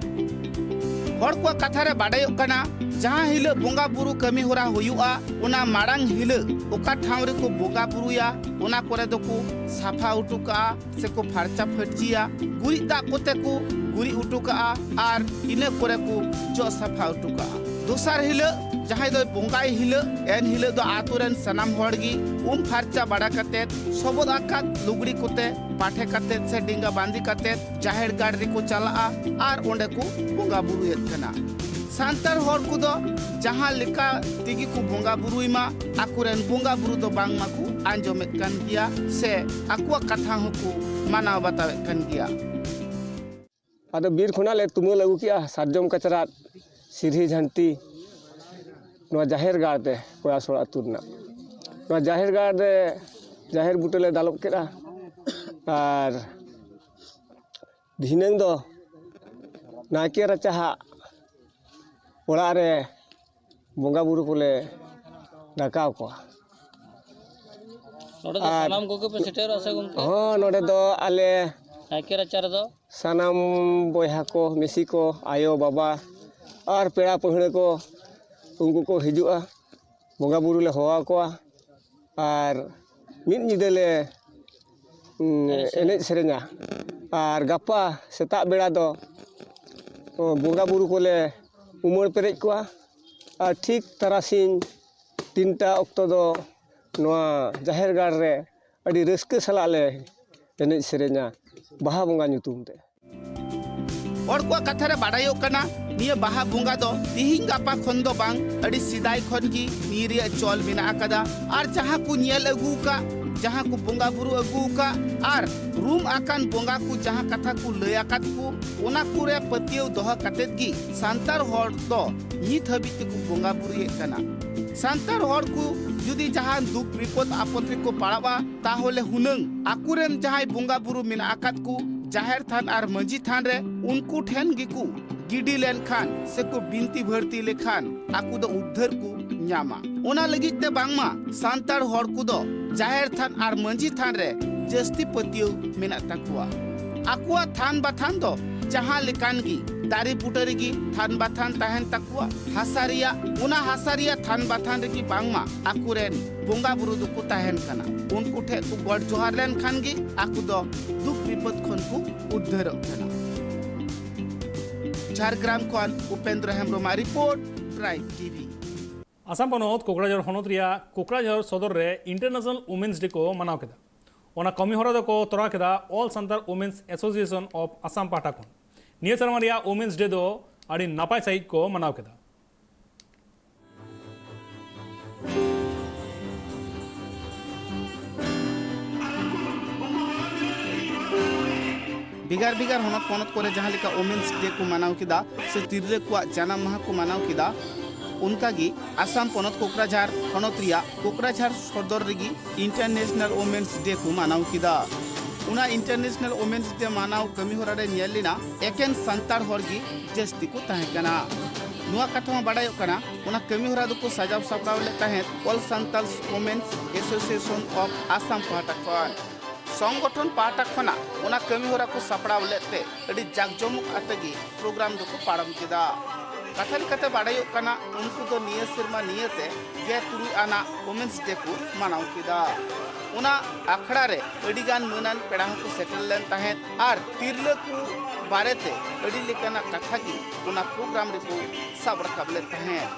ᱦᱚᱲ ᱠᱚᱣᱟᱜ ᱠᱟᱛᱷᱟ ᱨᱮ ᱵᱟᱰᱟᱭᱚᱜ ᱠᱟᱱᱟ, ᱡᱟᱦᱟᱸ ᱦᱤᱞᱳᱜ ᱵᱚᱸᱜᱟ ᱵᱩᱨᱩ ᱠᱟᱹᱢᱤ ᱦᱚᱨᱟ ᱦᱩᱭᱩᱜᱼᱟ, ᱚᱱᱟ ᱢᱟᱲᱟᱝ ᱦᱤᱞᱳᱜ ᱚᱠᱟ ᱴᱷᱟᱶ ᱨᱮᱠᱚ ᱵᱚᱸᱜᱟ ᱵᱩᱨᱩᱭᱟ, ᱚᱱᱟ ᱠᱚᱨᱮ ᱫᱚᱠᱚ ᱥᱟᱯᱷᱟ ᱦᱚᱴᱚ ᱠᱟᱜᱼᱟ ᱥᱮᱠᱚ ᱯᱷᱟᱨᱪᱟ ᱯᱷᱟᱹᱨᱪᱤᱭᱟ᱾ ᱜᱩᱨᱤᱡ ᱫᱟᱜ ᱠᱚᱛᱮ ᱠᱚ ᱜᱩᱨᱤᱡ ᱦᱚᱴᱚ ᱠᱟᱜᱼᱟ ᱟᱨ ᱤᱱᱟᱹ ᱠᱚᱨᱮ ᱠᱚ ᱡᱚᱜ ᱥᱟᱯᱷᱟ ᱦᱚᱴᱚ ᱠᱟᱜᱼᱟ᱾ ᱫᱚᱥᱟᱨ ᱦᱤᱞᱳᱜ ᱡᱟᱦᱟᱸᱭ ᱫᱚᱭ ᱵᱚᱸᱜᱟᱭ ᱦᱤᱞᱳᱜ, ᱮᱱ ᱦᱤᱞᱳᱜ ᱫᱚ ᱟᱛᱳ ᱨᱮᱱ ᱥᱟᱱᱟᱢ ᱦᱚᱲ ᱜᱮ ᱩᱢ ᱯᱷᱟᱨᱪᱟ ᱵᱟᱲᱟ ᱠᱟᱛᱮᱫ, ᱥᱚᱵᱚᱫ ᱟᱠᱟᱫ ᱞᱩᱜᱽᱲᱤ ᱠᱚᱛᱮ ᱯᱟᱴᱷᱮ ᱠᱟᱛᱮᱫ ᱥᱮ ᱰᱮᱸᱜᱟ ᱵᱟᱸᱫᱮ ᱠᱟᱛᱮᱫ ᱡᱟᱦᱮᱨ ᱜᱟᱲ ᱨᱮᱠᱚ ᱪᱟᱞᱟᱜᱼᱟ ᱟᱨ ᱚᱸᱰᱮ ᱠᱚ ᱵᱚᱸᱜᱟ ᱵᱩᱨᱩᱭᱮᱫ ᱠᱟᱱᱟ᱾ ᱥᱟᱱᱛᱟᱲ ᱦᱚᱲ ᱠᱚᱫᱚ ᱡᱟᱦᱟᱸ ᱞᱮᱠᱟ ᱛᱮᱜᱮ ᱠᱚ ᱵᱚᱸᱜᱟ ᱵᱩᱨᱩᱭ ᱢᱟ, ᱟᱠᱚᱨᱮᱱ ᱵᱚᱸᱜᱟ ᱵᱩᱨᱩ ᱫᱚ ᱵᱟᱝ ᱢᱟᱠᱚ ᱟᱸᱡᱚᱢᱮᱫ ᱠᱟᱱ ᱜᱮᱭᱟ ᱥᱮ ᱟᱠᱚᱣᱟᱜ ᱠᱟᱛᱷᱟ ᱦᱚᱸᱠᱚ ᱢᱟᱱᱟᱣ ᱵᱟᱛᱟᱣᱮᱫ ᱠᱟᱱ ᱜᱮᱭᱟ᱾ ᱟᱫᱚ ᱵᱤᱨ ᱠᱷᱚᱱᱟᱜ ᱞᱮ ᱛᱩᱢᱟᱹᱞ ᱟᱹᱜᱩ ᱠᱮᱜᱼᱟ ᱥᱟᱨᱡᱚᱢ ᱠᱟᱪᱨᱟᱫ, ᱥᱤᱨᱦᱤ ᱡᱷᱟᱹᱱᱴᱤ, ᱱᱚᱣᱟ ᱡᱟᱦᱮᱨ ᱜᱟᱲ ᱨᱮ, ᱠᱚᱭᱟᱥᱚᱲ ᱟᱹᱛᱩ ᱨᱮᱱᱟᱜ ᱱᱚᱣᱟ ᱡᱟᱦᱮᱨ ᱜᱟᱲ ᱨᱮ ᱡᱟᱦᱮᱨ ᱵᱩᱴᱟᱹ ᱞᱮ ᱫᱟᱞᱚᱵ ᱠᱮᱫᱼᱟ᱾ ᱟᱨ ᱫᱷᱤᱱᱟᱹᱝ ᱫᱚ ᱱᱟᱭᱠᱮ ᱨᱟᱪᱟ ᱦᱟᱜ ᱚᱲᱟᱜ ᱨᱮ ᱵᱚᱸᱜᱟ ᱵᱩᱨᱩ ᱠᱚᱞᱮ ᱰᱟᱠᱟᱣ ᱠᱚᱣᱟ᱾ ᱱᱚᱰᱮ ᱫᱚ ᱟᱨ ᱥᱟᱱᱟᱢ ᱠᱚᱜᱮ ᱯᱮ ᱥᱮᱴᱮᱨᱚᱜᱼᱟ ᱥᱮ ᱜᱚᱢᱠᱮ? ᱦᱚᱸ, ᱱᱚᱰᱮ ᱫᱚ ᱟᱞᱮ ᱱᱟᱭᱠᱮ ᱨᱟᱪᱟ ᱨᱮᱫᱚ ᱥᱟᱱᱟᱢ ᱵᱚᱭᱦᱟ ᱠᱚ, ᱢᱤᱥᱤ ᱠᱚ, ᱟᱭᱳ, ᱵᱟᱵᱟ ᱟᱨ ᱯᱮᱲᱟ ᱯᱟᱹᱦᱲᱟᱹ ᱠᱚ, ᱩᱱᱠᱩ ᱠᱚ ᱦᱤᱡᱩᱜᱼᱟ᱾ ᱵᱚᱸᱜᱟ ᱵᱩᱨᱩ ᱞᱮ ᱦᱚᱦᱚ ᱟᱠᱚᱣᱟ ᱟᱨ ᱢᱤᱫ ᱧᱤᱫᱟᱹ ᱞᱮ, ᱩᱸ, ᱮᱱᱮᱡ ᱥᱮᱨᱮᱧᱟ᱾ ᱟᱨ ᱜᱟᱯᱟ ᱥᱮᱛᱟᱜ ᱵᱮᱲᱟ ᱫᱚ, ᱚ, ᱵᱚᱸᱜᱟ ᱵᱩᱨᱩ ᱠᱚᱞᱮ ᱩᱢᱟᱹᱲ ᱯᱮᱨᱮᱡ ᱠᱚᱣᱟ᱾ ᱟᱨ ᱴᱷᱤᱠ ᱛᱟᱨᱟᱥᱤᱧ ᱛᱤᱱᱴᱟ ᱚᱠᱛᱚ ᱫᱚ ᱱᱚᱣᱟ ᱡᱟᱦᱮᱨ ᱜᱟᱲ ᱨᱮ ᱟᱹᱰᱤ ᱨᱟᱹᱥᱠᱟᱹ ᱥᱟᱞᱟᱜ ᱞᱮ ᱮᱱᱮᱡ ᱥᱮᱨᱮᱧᱟ ᱵᱟᱦᱟ ᱵᱚᱸᱜᱟ ᱧᱩᱛᱩᱢ ᱛᱮ᱾ ᱦᱚᱲ ᱠᱚᱣᱟᱜ ᱠᱟᱛᱷᱟ ᱨᱮ ᱵᱟᱰᱟᱭᱚᱜ ᱠᱟᱱᱟ, ᱱᱤᱭᱟᱹ ᱵᱟᱦᱟ ᱵᱚᱸᱜᱟ ᱫᱚ ᱛᱤᱦᱤᱧ ᱜᱟᱯᱟ ᱠᱷᱚᱱ ᱫᱚ ᱵᱟᱝ, ᱟᱹᱰᱤ ᱥᱮᱫᱟᱭ ᱠᱷᱚᱱ ᱜᱮ ᱱᱤᱭᱟᱹ ᱨᱮᱭᱟᱜ ᱪᱚᱞ ᱢᱮᱱᱟᱜ ᱟᱠᱟᱫᱟ᱾ ᱟᱨ ᱡᱟᱦᱟᱸ ᱠᱚ ᱧᱮᱞ ᱟᱹᱜᱩ ᱟᱠᱟᱫ, ᱡᱟᱦᱟᱸ ᱠᱚ ᱵᱚᱸᱜᱟ ᱵᱩᱨᱩ ᱟᱹᱜᱩ ᱟᱠᱟᱫ, ᱟᱨ ᱨᱩᱢ ᱟᱠᱟᱱ ᱵᱚᱸᱜᱟ ᱠᱚ ᱡᱟᱦᱟᱸ ᱠᱟᱛᱷᱟ ᱠᱚ ᱞᱟᱹᱭ ᱟᱠᱟᱫ ᱠᱚ, ᱚᱱᱟ ᱠᱚᱨᱮ ᱯᱟᱹᱛᱭᱟᱹᱣ ᱫᱚᱦᱚ ᱠᱟᱛᱮᱫ ᱜᱮ ᱥᱟᱱᱛᱟᱲ ᱦᱚᱲ ᱫᱚ ᱱᱤᱛ ᱦᱟᱹᱵᱤᱡ ᱛᱮᱠᱚ ᱵᱚᱸᱜᱟ ᱵᱩᱨᱩᱭᱮᱫ ᱠᱟᱱᱟ᱾ ᱥᱟᱱᱛᱟᱲ ᱦᱚᱲ ᱠᱚ ᱡᱩᱫᱤ ᱡᱟᱦᱟᱱ ᱫᱩᱠ ᱵᱤᱯᱚᱫ ᱟᱯᱚᱫ ᱨᱮᱠᱚ ᱯᱟᱲᱟᱜᱼᱟ, ᱛᱟᱦᱚᱞᱮ ᱦᱩᱱᱟᱹᱝ ᱟᱠᱚᱨᱮᱱ ᱡᱟᱦᱟᱸᱭ ᱵᱚᱸᱜᱟ ᱵᱩᱨᱩ ᱢᱮᱱᱟᱜ ᱟᱠᱟᱫ ᱠᱚ ᱡᱟᱦᱮᱨ ᱛᱷᱟᱱ ᱟᱨ ᱢᱟᱹᱡᱷᱤ ᱛᱷᱟᱱ ᱨᱮ, ᱩᱱᱠᱩ ᱴᱷᱮᱱ ᱜᱮᱠᱚ ᱜᱤᱰᱤ ᱞᱮᱱᱠᱷᱟᱱ ᱥᱮᱠᱚ ᱵᱤᱱᱛᱤ ᱵᱷᱟᱹᱨᱛᱤ ᱞᱮᱠᱷᱟᱱ ᱟᱠᱚ ᱫᱚ ᱩᱫᱽᱫᱷᱟᱹᱨ ᱠᱚ ᱧᱟᱢᱟ᱾ ᱚᱱᱟ ᱞᱟᱹᱜᱤᱫ ᱛᱮ ᱵᱟᱝᱢᱟ ᱥᱟᱱᱛᱟᱲ ᱦᱚᱲ ᱠᱚᱫᱚ ᱡᱟᱦᱮᱨ ᱛᱷᱟᱱ ᱟᱨ ᱢᱟᱹᱡᱷᱤ ᱛᱷᱟᱱ ᱨᱮ ᱡᱟᱹᱥᱛᱤ ᱯᱟᱹᱛᱭᱟᱹᱣ ᱢᱮᱱᱟᱜ ᱛᱟᱠᱚᱣᱟ᱾ ᱟᱠᱚᱣᱟᱜ ᱛᱷᱟᱱ ᱵᱟᱛᱷᱟᱱ ᱫᱚ ᱡᱟᱦᱟᱸ ᱞᱮᱠᱟᱱ ᱜᱮ ᱫᱟᱨᱮ ᱵᱩᱴᱟᱹ ᱨᱮᱜᱮ ᱛᱷᱟᱱ ᱵᱟᱛᱷᱟᱱ ᱛᱟᱦᱮᱱ ᱛᱟᱠᱚᱣᱟ᱾ ᱦᱟᱥᱟ ᱨᱮᱭᱟᱜ, ᱚᱱᱟ ᱦᱟᱥᱟ ᱨᱮᱭᱟᱜ ᱛᱷᱟᱱ ᱵᱟᱛᱷᱟᱱ ᱨᱮᱜᱮ ᱵᱟᱝᱢᱟ ᱟᱠᱚᱨᱮᱱ ᱵᱚᱸᱜᱟ ᱵᱩᱨᱩ ᱫᱚᱠᱚ ᱛᱟᱦᱮᱱ ᱠᱟᱱᱟ᱾ ᱩᱱᱠᱩ ᱴᱷᱮᱱ ᱠᱚ ᱜᱚᱰ ᱡᱚᱦᱟᱨ ᱞᱮᱱᱠᱷᱟᱱ ᱜᱮ ᱟᱠᱚ ᱫᱚ ᱫᱩᱠ ᱵᱤᱯᱚᱫ ᱠᱷᱚᱱ ᱠᱚ ᱩᱫᱽᱫᱷᱟᱹᱨᱚᱜ ᱠᱟᱱᱟ᱾ ᱡᱷᱟᱲᱜᱨᱟᱢ ᱠᱷᱚᱱ ᱩᱯᱮᱱᱫᱨᱚ ᱦᱮᱢᱵᱨᱚᱢᱟᱜ ᱨᱤᱯᱳᱨᱴ, ᱴᱨᱟᱭᱤᱵᱽ ᱴᱤᱵᱷᱤ᱾ ᱟᱥᱟᱢ ᱯᱚᱱᱚᱛ ᱠᱳᱠᱲᱟᱡᱷᱚᱨ ᱦᱚᱱᱚᱛ ᱨᱮᱭᱟᱜ ᱠᱳᱠᱲᱟᱡᱷᱚᱨ ᱥᱚᱫᱚᱨ ᱨᱮ International Women's Day ᱠᱚ ᱢᱟᱱᱟᱣ ᱠᱮᱫᱟ᱾ ᱚᱱᱟ ᱠᱟᱹᱢᱤ ᱦᱚᱨᱟ ᱫᱚᱠᱚ ᱛᱚᱨᱟᱣ ᱠᱮᱫᱟ All Santal Women's Association of Assam ᱯᱟᱦᱴᱟ ᱠᱷᱚᱱ᱾ ᱱᱤᱭᱟᱹ ᱥᱮᱨᱢᱟ ᱨᱮᱭᱟᱜ Women's Day ᱫᱚ ᱟᱹᱰᱤ ᱱᱟᱯᱟᱭ ᱥᱟᱺᱦᱤᱡ ᱠᱚ ᱢᱟᱱᱟᱣ ᱠᱮᱫᱟ᱾ ᱵᱷᱮᱜᱟᱨ ᱵᱷᱮᱜᱟᱨ ᱦᱚᱱᱚᱛ ᱯᱚᱱᱚᱛ ᱠᱚᱨᱮ ᱡᱟᱦᱟᱸ ᱞᱮᱠᱟ Women's Day ᱠᱚ ᱢᱟᱱᱟᱣ ᱠᱮᱫᱟ ᱥᱮ ᱛᱤᱨᱞᱟᱹ ᱠᱚᱣᱟᱜ ᱡᱟᱱᱟᱢ ᱢᱟᱦᱟ ᱠᱚ ᱢᱟᱱᱟᱣ ᱠᱮᱫᱟ, ᱚᱱᱠᱟᱜᱮ ᱟᱥᱟᱢ ᱯᱚᱱᱚᱛ ᱠᱳᱠᱨᱟᱡᱷᱟᱨ ᱦᱚᱱᱚᱛ ᱨᱮᱭᱟᱜ ᱠᱳᱠᱨᱟᱡᱷᱟᱨ ᱥᱚᱫᱚᱨ ᱨᱮᱜᱮ International Women's Day ᱠᱚ ᱢᱟᱱᱟᱣ ᱠᱮᱫᱟ᱾ ᱚᱱᱟ International Women's Day ᱢᱟᱱᱟᱣ ᱠᱟᱹᱢᱤ ᱦᱚᱨᱟ ᱨᱮ ᱧᱮᱞ ᱞᱮᱱᱟ ᱮᱠᱮᱱ ᱥᱟᱱᱛᱟᱲ ᱦᱚᱲ ᱜᱮ ᱡᱟᱹᱥᱛᱤ ᱠᱚ ᱛᱟᱦᱮᱸ ᱠᱟᱱᱟ᱾ ᱱᱚᱣᱟ ᱠᱟᱛᱷᱟ ᱦᱚᱸ ᱵᱟᱰᱟᱭᱚᱜ ᱠᱟᱱᱟ, ᱚᱱᱟ ᱠᱟᱹᱢᱤ ᱦᱚᱨᱟ ᱫᱚᱠᱚ ᱥᱟᱡᱟᱣ ᱥᱟᱯᱲᱟᱣ ᱞᱮᱫ ᱛᱟᱦᱮᱸᱫ All Santal Women's Association of Assam ᱯᱟᱦᱴᱟ ᱠᱷᱚᱱ᱾ ᱥᱚᱝᱜᱚᱴᱷᱚᱱ ᱯᱟᱦᱴᱟ ᱠᱷᱚᱱᱟᱜ ᱚᱱᱟ ᱠᱟᱹᱢᱤ ᱦᱚᱨᱟ ᱠᱚ ᱥᱟᱯᱲᱟᱣ ᱞᱮᱫ ᱛᱮ ᱟᱹᱰᱤ ᱡᱟᱠᱡᱚᱢᱚᱠ ᱟᱛᱮ ᱜᱮ ᱯᱨᱳᱜᱨᱟᱢ ᱫᱚᱠᱚ ᱯᱟᱨᱚᱢ ᱠᱮᱫᱟ᱾ ᱠᱟᱛᱷᱟ ᱞᱮᱠᱟᱛᱮ ᱵᱟᱰᱟᱭᱚᱜ ᱠᱟᱱᱟ, ᱩᱱᱠᱩ ᱫᱚ ᱱᱤᱭᱟᱹ ᱥᱮᱨᱢᱟ ᱱᱤᱭᱟᱹᱛᱮ ᱜᱮᱞ ᱛᱩᱨᱩᱭ ᱟᱱᱟᱜ Women's Day ᱠᱚ ᱢᱟᱱᱟᱣ ᱠᱮᱫᱟ᱾ ᱚᱱᱟ ᱟᱠᱷᱲᱟ ᱨᱮ ᱟᱹᱰᱤ ᱜᱟᱱ ᱢᱟᱹᱱᱟᱱ ᱯᱮᱲᱟ ᱦᱚᱸᱠᱚ ᱥᱮᱴᱮᱨ ᱞᱮᱱ ᱛᱟᱦᱮᱸᱫ ᱟᱨ ᱛᱤᱨᱞᱟᱹ ᱠᱚ ᱵᱟᱨᱮᱛᱮ ᱟᱹᱰᱤ ᱞᱮᱠᱟᱱᱟᱜ ᱠᱟᱛᱷᱟ ᱜᱮ ᱚᱱᱟ ᱯᱨᱳᱜᱨᱟᱢ ᱨᱮᱠᱚ ᱥᱟᱵ ᱨᱟᱠᱟᱵ ᱞᱮᱫ ᱛᱟᱦᱮᱸᱫ᱾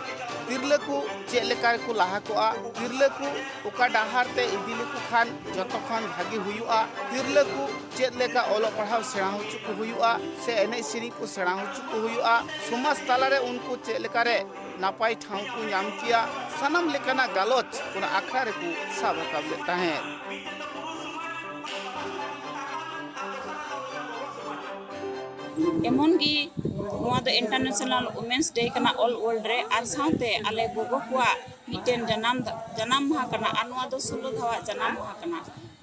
ᱛᱤᱨᱞᱟᱹ ᱠᱚ ᱪᱮᱫ ᱞᱮᱠᱟ ᱨᱮᱠᱚ ᱞᱟᱦᱟ ᱠᱚᱜᱼᱟ, ᱛᱤᱨᱞᱟᱹ ᱠᱚ ᱚᱠᱟ ᱰᱟᱦᱟᱨ ᱛᱮ ᱤᱫᱤ ᱞᱮᱠᱚ ᱠᱷᱟᱱ ᱡᱚᱛᱚ ᱠᱷᱚᱱ ᱵᱷᱟᱜᱮ ᱦᱩᱭᱩᱜᱼᱟ, ᱛᱤᱨᱞᱟᱹ ᱠᱚ ᱪᱮᱫ ᱞᱮᱠᱟ ᱚᱞᱚᱜ ᱯᱟᱲᱦᱟᱣ ᱥᱮᱬᱟ ᱦᱚᱪᱚ ᱠᱚ ᱦᱩᱭᱩᱜᱼᱟ, ᱥᱮ ᱮᱱᱮᱡ ᱥᱮᱨᱮᱧ ᱠᱚ ᱥᱮᱬᱟ ᱦᱚᱪᱚ ᱠᱚ ᱦᱩᱭᱩᱜᱼᱟ, ᱥᱚᱢᱟᱡᱽ ᱛᱟᱞᱟᱨᱮ ᱩᱱᱠᱩ ᱪᱮᱫ ᱞᱮᱠᱟᱨᱮ ᱱᱟᱯᱟᱭ ᱴᱷᱟᱶ ᱠᱚ ᱧᱟᱢ ᱠᱮᱭᱟ, ᱥᱟᱱᱟᱢ ᱞᱮᱠᱟᱱᱟᱜ ᱜᱟᱞᱚᱪ ᱚᱱᱟ ᱟᱠᱷᱲᱟ ᱨᱮᱠᱚ ᱥᱟᱵ ᱨᱟᱠᱟᱵ ᱞᱮᱫ ᱛᱟᱦᱮᱸᱫ᱾ ᱮᱢᱚᱱ ᱜᱮ ᱱᱚᱣᱟ ᱫᱚ International Women's Day ᱠᱟᱱᱟ all world ᱨᱮ, ᱟᱨ ᱥᱟᱶᱛᱮ ᱟᱞᱮ ᱜᱚᱜᱚ ᱠᱚᱣᱟᱜ ᱢᱤᱫᱴᱮᱱ ᱡᱟᱱᱟᱢ, ᱡᱟᱱᱟᱢ ᱢᱟᱦᱟ ᱠᱟᱱᱟ, ᱟᱨ ᱱᱚᱣᱟ ᱫᱚ ᱥᱳᱞᱳ ᱫᱷᱟᱣᱟᱜ ᱡᱟᱱᱟᱢ ᱢᱟᱦᱟ ᱠᱟᱱᱟ᱾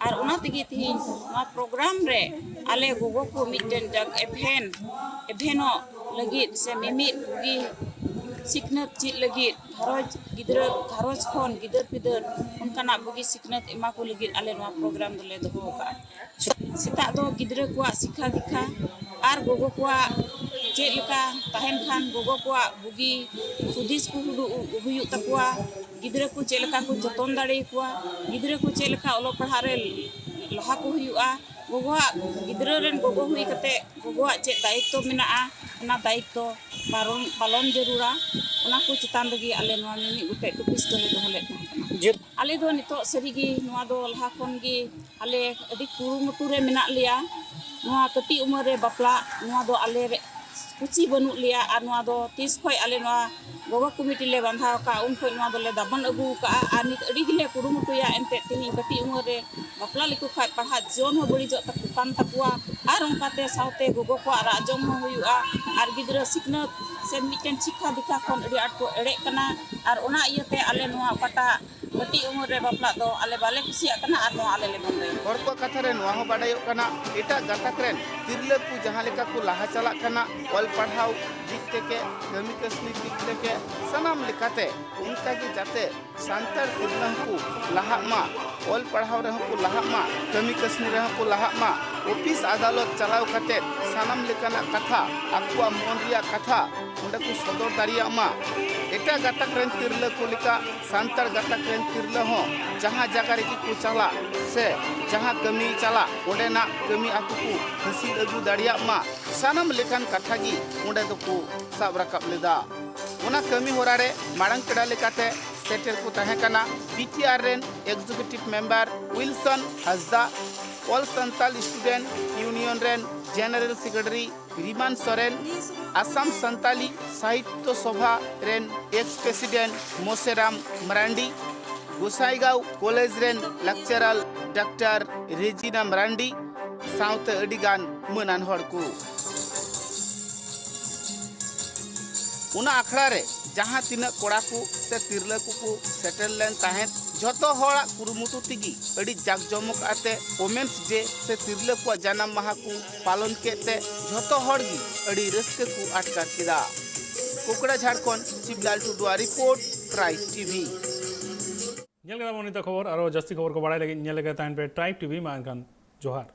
ᱟᱨ ᱚᱱᱟ ᱛᱮᱜᱮ ᱛᱮᱦᱮᱧ ᱱᱚᱣᱟ ᱯᱨᱳᱜᱨᱟᱢ ᱨᱮ ᱟᱞᱮ ᱜᱚᱜᱚ ᱠᱚ ᱢᱤᱫᱴᱮᱱ ᱡᱟᱜ ᱮᱵᱷᱮᱱ, ᱮᱵᱷᱮᱱᱚᱜ ᱞᱟᱹᱜᱤᱫ ᱥᱮ ᱢᱤᱢᱤᱫ ᱵᱩᱜᱤ ᱥᱤᱠᱷᱱᱟᱹᱛ ᱪᱮᱫ ᱞᱟᱹᱜᱤᱫ, ᱜᱷᱟᱨᱚᱸᱡᱽ ᱜᱤᱫᱽᱨᱟᱹ, ᱜᱷᱟᱨᱚᱸᱡᱽ ᱠᱷᱚᱱ ᱜᱤᱫᱟᱹᱨ ᱯᱤᱫᱟᱹᱨ ᱚᱱᱠᱟᱱᱟᱜ ᱵᱩᱜᱤ ᱥᱤᱠᱷᱱᱟᱹᱛ ᱮᱢᱟ ᱠᱚ ᱞᱟᱹᱜᱤᱫ ᱟᱞᱮ ᱱᱚᱣᱟ ᱯᱨᱳᱜᱨᱟᱢ ᱫᱚᱞᱮ ᱫᱚᱦᱚ ᱟᱠᱟᱫᱼᱟ᱾ ᱥᱮᱛᱟᱜ ᱫᱚ ᱜᱤᱫᱽᱨᱟᱹ ᱠᱚᱣᱟᱜ ᱥᱤᱠᱠᱷᱟ ᱫᱤᱠᱠᱷᱟ ᱟᱨ ᱜᱚᱜᱚ ᱠᱚᱣᱟᱜ ᱪᱮᱫ ᱞᱮᱠᱟ ᱛᱟᱦᱮᱱ ᱠᱷᱟᱱ ᱜᱚᱜᱚ ᱠᱚᱣᱟᱜ ᱵᱩᱜᱤ ᱦᱩᱫᱤᱥ ᱠᱚ ᱦᱩᱫᱩ-, ᱦᱩᱭᱩᱜ ᱛᱟᱠᱚᱣᱟ, ᱜᱤᱫᱽᱨᱟᱹ ᱠᱚ ᱪᱮᱫ ᱞᱮᱠᱟ ᱠᱚ ᱡᱚᱛᱚᱱ ᱫᱟᱲᱮᱭᱟᱠᱚᱣᱟ, ᱜᱤᱫᱽᱨᱟᱹ ᱠᱚ ᱪᱮᱫ ᱞᱮᱠᱟ ᱚᱞᱚᱜ ᱯᱟᱲᱦᱟᱜ ᱨᱮ ᱞᱟᱦᱟ ᱠᱚ ᱦᱩᱭᱩᱜᱼᱟ, ᱜᱚᱜᱚᱣᱟᱜ, ᱜᱤᱫᱽᱨᱟᱹ ᱨᱮᱱ ᱜᱚᱜᱚ ᱦᱩᱭ ᱠᱟᱛᱮ ᱜᱚᱜᱚᱣᱟᱜ ᱪᱮᱫ ᱫᱟᱭᱤᱛᱛᱚ ᱢᱮᱱᱟᱜᱼᱟ, ᱚᱱᱟ ᱫᱟᱭᱤᱛᱛᱚ ᱯᱟᱞᱚᱱ, ᱯᱟᱞᱚᱱ ᱡᱟᱹᱨᱩᱲᱟ᱾ ᱚᱱᱟ ᱠᱚ ᱪᱮᱛᱟᱱ ᱨᱮᱜᱮ ᱟᱞᱮ ᱱᱚᱣᱟ ᱢᱤᱢᱤᱫ ᱜᱚᱴᱮᱡ ᱴᱚᱯᱤᱠᱥ ᱫᱚᱞᱮ ᱫᱚᱦᱚ ᱞᱮᱫ ᱛᱟᱦᱮᱸ ᱠᱟᱱᱟ᱾ ᱟᱞᱮ ᱫᱚ ᱱᱤᱛᱚᱜ ᱥᱟᱹᱨᱤᱜᱮ ᱱᱚᱣᱟ ᱫᱚ ᱞᱟᱦᱟ ᱠᱷᱚᱱ ᱜᱮ ᱟᱞᱮ ᱟᱹᱰᱤ ᱠᱩᱨᱩᱢᱩᱴᱩ ᱨᱮ ᱢᱮᱱᱟᱜ ᱞᱮᱭᱟ᱾ ᱱᱚᱣᱟ ᱠᱟᱹᱴᱤᱡ ᱩᱢᱮᱨ ᱨᱮ ᱵᱟᱯᱞᱟ, ᱱᱚᱣᱟ ᱫᱚ ᱟᱞᱮ ᱨᱮ ᱠᱩᱥᱤ ᱵᱟᱹᱱᱩᱜ ᱞᱮᱭᱟ᱾ ᱟᱨ ᱱᱚᱣᱟ ᱫᱚ ᱛᱤᱥ ᱠᱷᱚᱱ ᱟᱞᱮ ᱱᱚᱣᱟ ᱜᱚᱜᱚ ᱠᱚᱢᱤᱴᱤ ᱞᱮ ᱵᱟᱸᱫᱷᱟᱣ ᱟᱠᱟᱫᱼᱟ, ᱩᱱ ᱠᱷᱚᱱ ᱱᱚᱣᱟ ᱫᱚᱞᱮ ᱫᱟᱵᱚᱱ ᱟᱹᱜᱩ ᱟᱠᱟᱫᱼᱟ᱾ ᱟᱨ ᱱᱤᱛ ᱟᱹᱰᱤ ᱜᱮᱞᱮ ᱠᱩᱨᱩᱢᱩᱴᱩᱭᱟ, ᱮᱱᱛᱮᱫ ᱛᱮᱦᱮᱧ ᱠᱟᱹᱴᱤᱡ ᱩᱢᱮᱨ ᱨᱮ ᱵᱟᱯᱞᱟ ᱞᱮᱠᱚ ᱠᱷᱟᱱ ᱯᱟᱲᱦᱟᱜ ᱡᱤᱭᱚᱱ ᱦᱚᱸ ᱵᱟᱹᱲᱤᱡᱚᱜ ᱛᱟᱠᱚ ᱠᱟᱱ ᱛᱟᱠᱚᱣᱟ᱾ ᱟᱨ ᱚᱱᱠᱟᱛᱮ ᱥᱟᱶᱛᱮ ᱜᱚᱜᱚ ᱠᱚᱣᱟᱜ ᱨᱟᱜ ᱡᱚᱢ ᱦᱚᱸ ᱦᱩᱭᱩᱜᱼᱟ᱾ ᱟᱨ ᱜᱤᱫᱽᱨᱟᱹ ᱥᱤᱠᱷᱱᱟᱹᱛ ᱥᱮ ᱢᱤᱫᱴᱮᱱ ᱥᱤᱠᱠᱷᱟ ᱫᱤᱠᱠᱷᱟ ᱠᱷᱚᱱ ᱟᱹᱰᱤ ᱟᱸᱴ ᱠᱚ ᱮᱲᱮᱜ ᱠᱟᱱᱟ᱾ ᱟᱨ ᱚᱱᱟ ᱤᱭᱟᱹᱛᱮ ᱟᱞᱮ ᱱᱚᱣᱟ ᱚᱠᱟᱴᱟᱜ ᱠᱟᱹᱴᱤᱡ ᱩᱢᱮᱨ ᱨᱮ ᱵᱟᱯᱞᱟᱜ ᱫᱚ ᱟᱞᱮ ᱵᱟᱞᱮ ᱠᱩᱥᱤᱭᱟᱜ ᱠᱟᱱᱟ ᱟᱨ ᱱᱚᱣᱟ ᱟᱞᱮ ᱞᱮ ᱵᱚᱱᱫᱚᱭᱟ᱾ ᱦᱚᱲ ᱠᱚᱣᱟᱜ ᱠᱟᱛᱷᱟ ᱨᱮ ᱱᱚᱣᱟ ᱦᱚᱸ ᱵᱟᱰᱟᱭᱚᱜ ᱠᱟᱱᱟ, ᱮᱴᱟᱜ ᱜᱟᱛᱟᱠ ᱨᱮᱱ ᱛᱤᱨᱞᱟᱹ ᱠᱚ ᱡᱟᱦᱟᱸ ᱞᱮᱠᱟ ᱠᱚ ᱞᱟᱦᱟ ᱪᱟᱞᱟᱜ ᱠᱟᱱᱟ, ᱚᱞ ᱯᱟᱲᱦᱟᱣ ᱫᱤᱠ ᱛᱷᱮᱠᱮ, ᱠᱟᱹᱢᱤ ᱠᱟᱹᱥᱱᱤ ᱫᱤᱠ ᱛᱷᱮᱠᱮ, ᱥᱟᱱᱟᱢ ᱞᱮᱠᱟᱛᱮ ᱚᱱᱠᱟ ᱜᱮ ᱡᱟᱛᱮ ᱥᱟᱱᱛᱟᱲ ᱛᱤᱨᱞᱟᱹ ᱦᱚᱸᱠᱚ ᱞᱟᱦᱟᱜ ᱢᱟ, ᱚᱞ ᱯᱟᱲᱦᱟᱣ ᱨᱮᱦᱚᱸ ᱠᱚ ᱞᱟᱦᱟᱜ ᱢᱟ, ᱠᱟᱹᱢᱤ ᱠᱟᱹᱥᱱᱤ ᱨᱮᱦᱚᱸ ᱠᱚ ᱞᱟᱦᱟᱜ ᱢᱟ, ᱚᱯᱷᱤᱥ ᱟᱫᱟᱞᱚᱛ ᱪᱟᱞᱟᱣ ᱠᱟᱛᱮ ᱥᱟᱱᱟᱢ ᱞᱮᱠᱟᱱᱟᱜ ᱠᱟᱛᱷᱟ, ᱟᱠᱚᱣᱟᱜ ᱢᱚᱱ ᱨᱮᱭᱟᱜ ᱠᱟᱛᱷᱟ ᱚᱸᱰᱮ ᱠᱚ ᱥᱚᱫᱚᱨ ᱫᱟᱲᱮᱭᱟᱜ ᱢᱟ᱾ ᱮᱴᱟᱜ ᱜᱟᱛᱟᱠ ᱨᱮᱱ ᱛᱤᱨᱞᱟᱹ ᱠᱚ ᱞᱮᱠᱟ ᱥᱟᱱᱛᱟᱲ ᱜᱟᱛᱟᱠ ᱨᱮᱱ ᱛᱤᱨᱞᱟᱹ ᱦᱚᱸ ᱡᱟᱦᱟᱸ ᱡᱟᱭᱜᱟ ᱨᱮᱜᱮ ᱠᱚ ᱪᱟᱞᱟᱜ ᱥᱮ ᱡᱟᱦᱟᱸ ᱠᱟᱹᱢᱤ ᱪᱟᱞᱟᱜ, ᱚᱸᱰᱮᱱᱟᱜ ᱠᱟᱹᱢᱤ ᱟᱠᱚ ᱠᱚ ᱦᱟᱹᱥᱤᱞ ᱟᱹᱜᱩ ᱫᱟᱲᱮᱭᱟᱜ ᱢᱟ, ᱥᱟᱱᱟᱢ ᱞᱮᱠᱟᱱ ᱠᱟᱛᱷᱟ ᱜᱮ ᱚᱸᱰᱮ ᱫᱚᱠᱚ ᱥᱟᱵ ᱨᱟᱠᱟᱵ ᱞᱮᱫᱟ᱾ ᱚᱱᱟ ᱠᱟᱹᱢᱤ ᱦᱚᱨᱟ ᱨᱮ ᱢᱟᱲᱟᱝ ᱯᱮᱲᱟ ᱞᱮᱠᱟᱛᱮ ᱥᱮᱴᱮᱨ ᱠᱚ ᱛᱟᱦᱮᱸ ᱠᱟᱱᱟ ᱵᱤᱴᱤᱟᱨ ᱨᱮᱱ ᱮᱠᱡᱤᱠᱤᱭᱩᱴᱤᱵᱷ ᱢᱮᱢᱵᱟᱨ ᱩᱭᱤᱞᱥᱚᱱ ᱦᱟᱸᱥᱫᱟ, ᱚᱞ ᱥᱟᱱᱛᱟᱞ ᱥᱴᱩᱰᱮᱱᱴ ᱤᱭᱩᱱᱤᱭᱚᱱ ᱨᱮᱱ ᱡᱮᱱᱟᱨᱮᱞ ᱥᱮᱠᱨᱮᱴᱟᱨᱤ ᱨᱤᱢᱟᱱ ᱥᱚᱨᱮᱱ, ᱟᱥᱟᱢ ᱥᱟᱱᱛᱟᱞᱤ ᱥᱟᱦᱤᱛᱭᱚ ᱥᱚᱵᱷᱟ ᱨᱮᱱ ᱮᱠᱥ ᱯᱨᱮᱥᱤᱰᱮᱱᱴ ᱢᱚᱥᱮᱨᱟᱢ ᱢᱟᱨᱟᱱᱰᱤ, ᱜᱳᱥᱟᱭᱜᱟᱸᱣ ᱠᱚᱞᱮᱡᱽ ᱨᱮᱱ ᱞᱮᱠᱪᱟᱨᱟᱨ ᱰᱟᱠᱛᱟᱨ ᱨᱮᱡᱤᱱᱟ ᱢᱟᱨᱟᱱᱰᱤ ᱥᱟᱶᱛᱮ ᱟᱹᱰᱤ ᱜᱟᱱ ᱢᱟᱹᱱᱟᱱ ᱦᱚᱲ ᱠᱚ᱾ ᱚᱱᱟ ᱟᱠᱷᱲᱟ ᱨᱮ ᱡᱟᱦᱟᱸ ᱛᱤᱱᱟᱹᱜ ᱠᱚᱲᱟ ᱠᱚ ᱥᱮ ᱛᱤᱨᱞᱟᱹ ᱠᱚᱠᱚ ᱥᱮᱴᱮᱨ ᱞᱮᱱ ᱛᱟᱦᱮᱸᱫ, ᱡᱷᱚᱛᱚ ᱦᱚᱲᱟᱜ ᱠᱩᱨᱩᱢᱩᱴᱩ ᱛᱮᱜᱮ ᱟᱹᱰᱤ ᱡᱟᱠ ᱡᱚᱢᱚᱠ ᱟᱛᱮ ᱳᱢᱮᱱᱥ ᱰᱮ ᱥᱮ ᱛᱤᱨᱞᱟᱹ ᱠᱚᱣᱟᱜ ᱡᱟᱱᱟᱢ ᱢᱟᱦᱟ ᱠᱚ ᱯᱟᱞᱚᱱ ᱠᱮᱫ ᱛᱮ ᱡᱷᱚᱛᱚ ᱦᱚᱲ ᱜᱮ ᱟᱹᱰᱤ ᱨᱟᱹᱥᱠᱟᱹ ᱠᱚ ᱟᱴᱠᱟᱨ ᱠᱮᱫᱟ᱾ ᱠᱳᱠᱲᱟ ᱡᱷᱟᱲᱠᱷᱚᱸᱰ, ᱥᱤᱵᱞᱟᱞ ᱴᱩᱰᱩᱣᱟᱜ ᱨᱤᱯᱳᱨᱴ, ᱴᱨᱟᱭᱤᱵᱽ ᱴᱤᱵᱷᱤ᱾ ᱧᱮᱞ ᱠᱮᱫᱟ ᱵᱚᱱ ᱱᱤᱛᱚᱜ ᱠᱷᱚᱵᱚᱨ, ᱟᱨᱚ ᱡᱟᱹᱥᱛᱤ ᱠᱷᱚᱵᱚᱨ ᱠᱚ ᱵᱟᱲᱟᱭ ᱞᱟᱹᱜᱤᱫ ᱧᱮᱞ ᱞᱮᱜᱮ ᱛᱟᱦᱮᱱ ᱯᱮ ᱴᱨᱟᱭᱤᱵᱽ ᱴᱤᱵᱷᱤ᱾ ᱢᱟ ᱮᱱᱠᱷᱟᱱ ᱡᱚᱦᱟᱨ᱾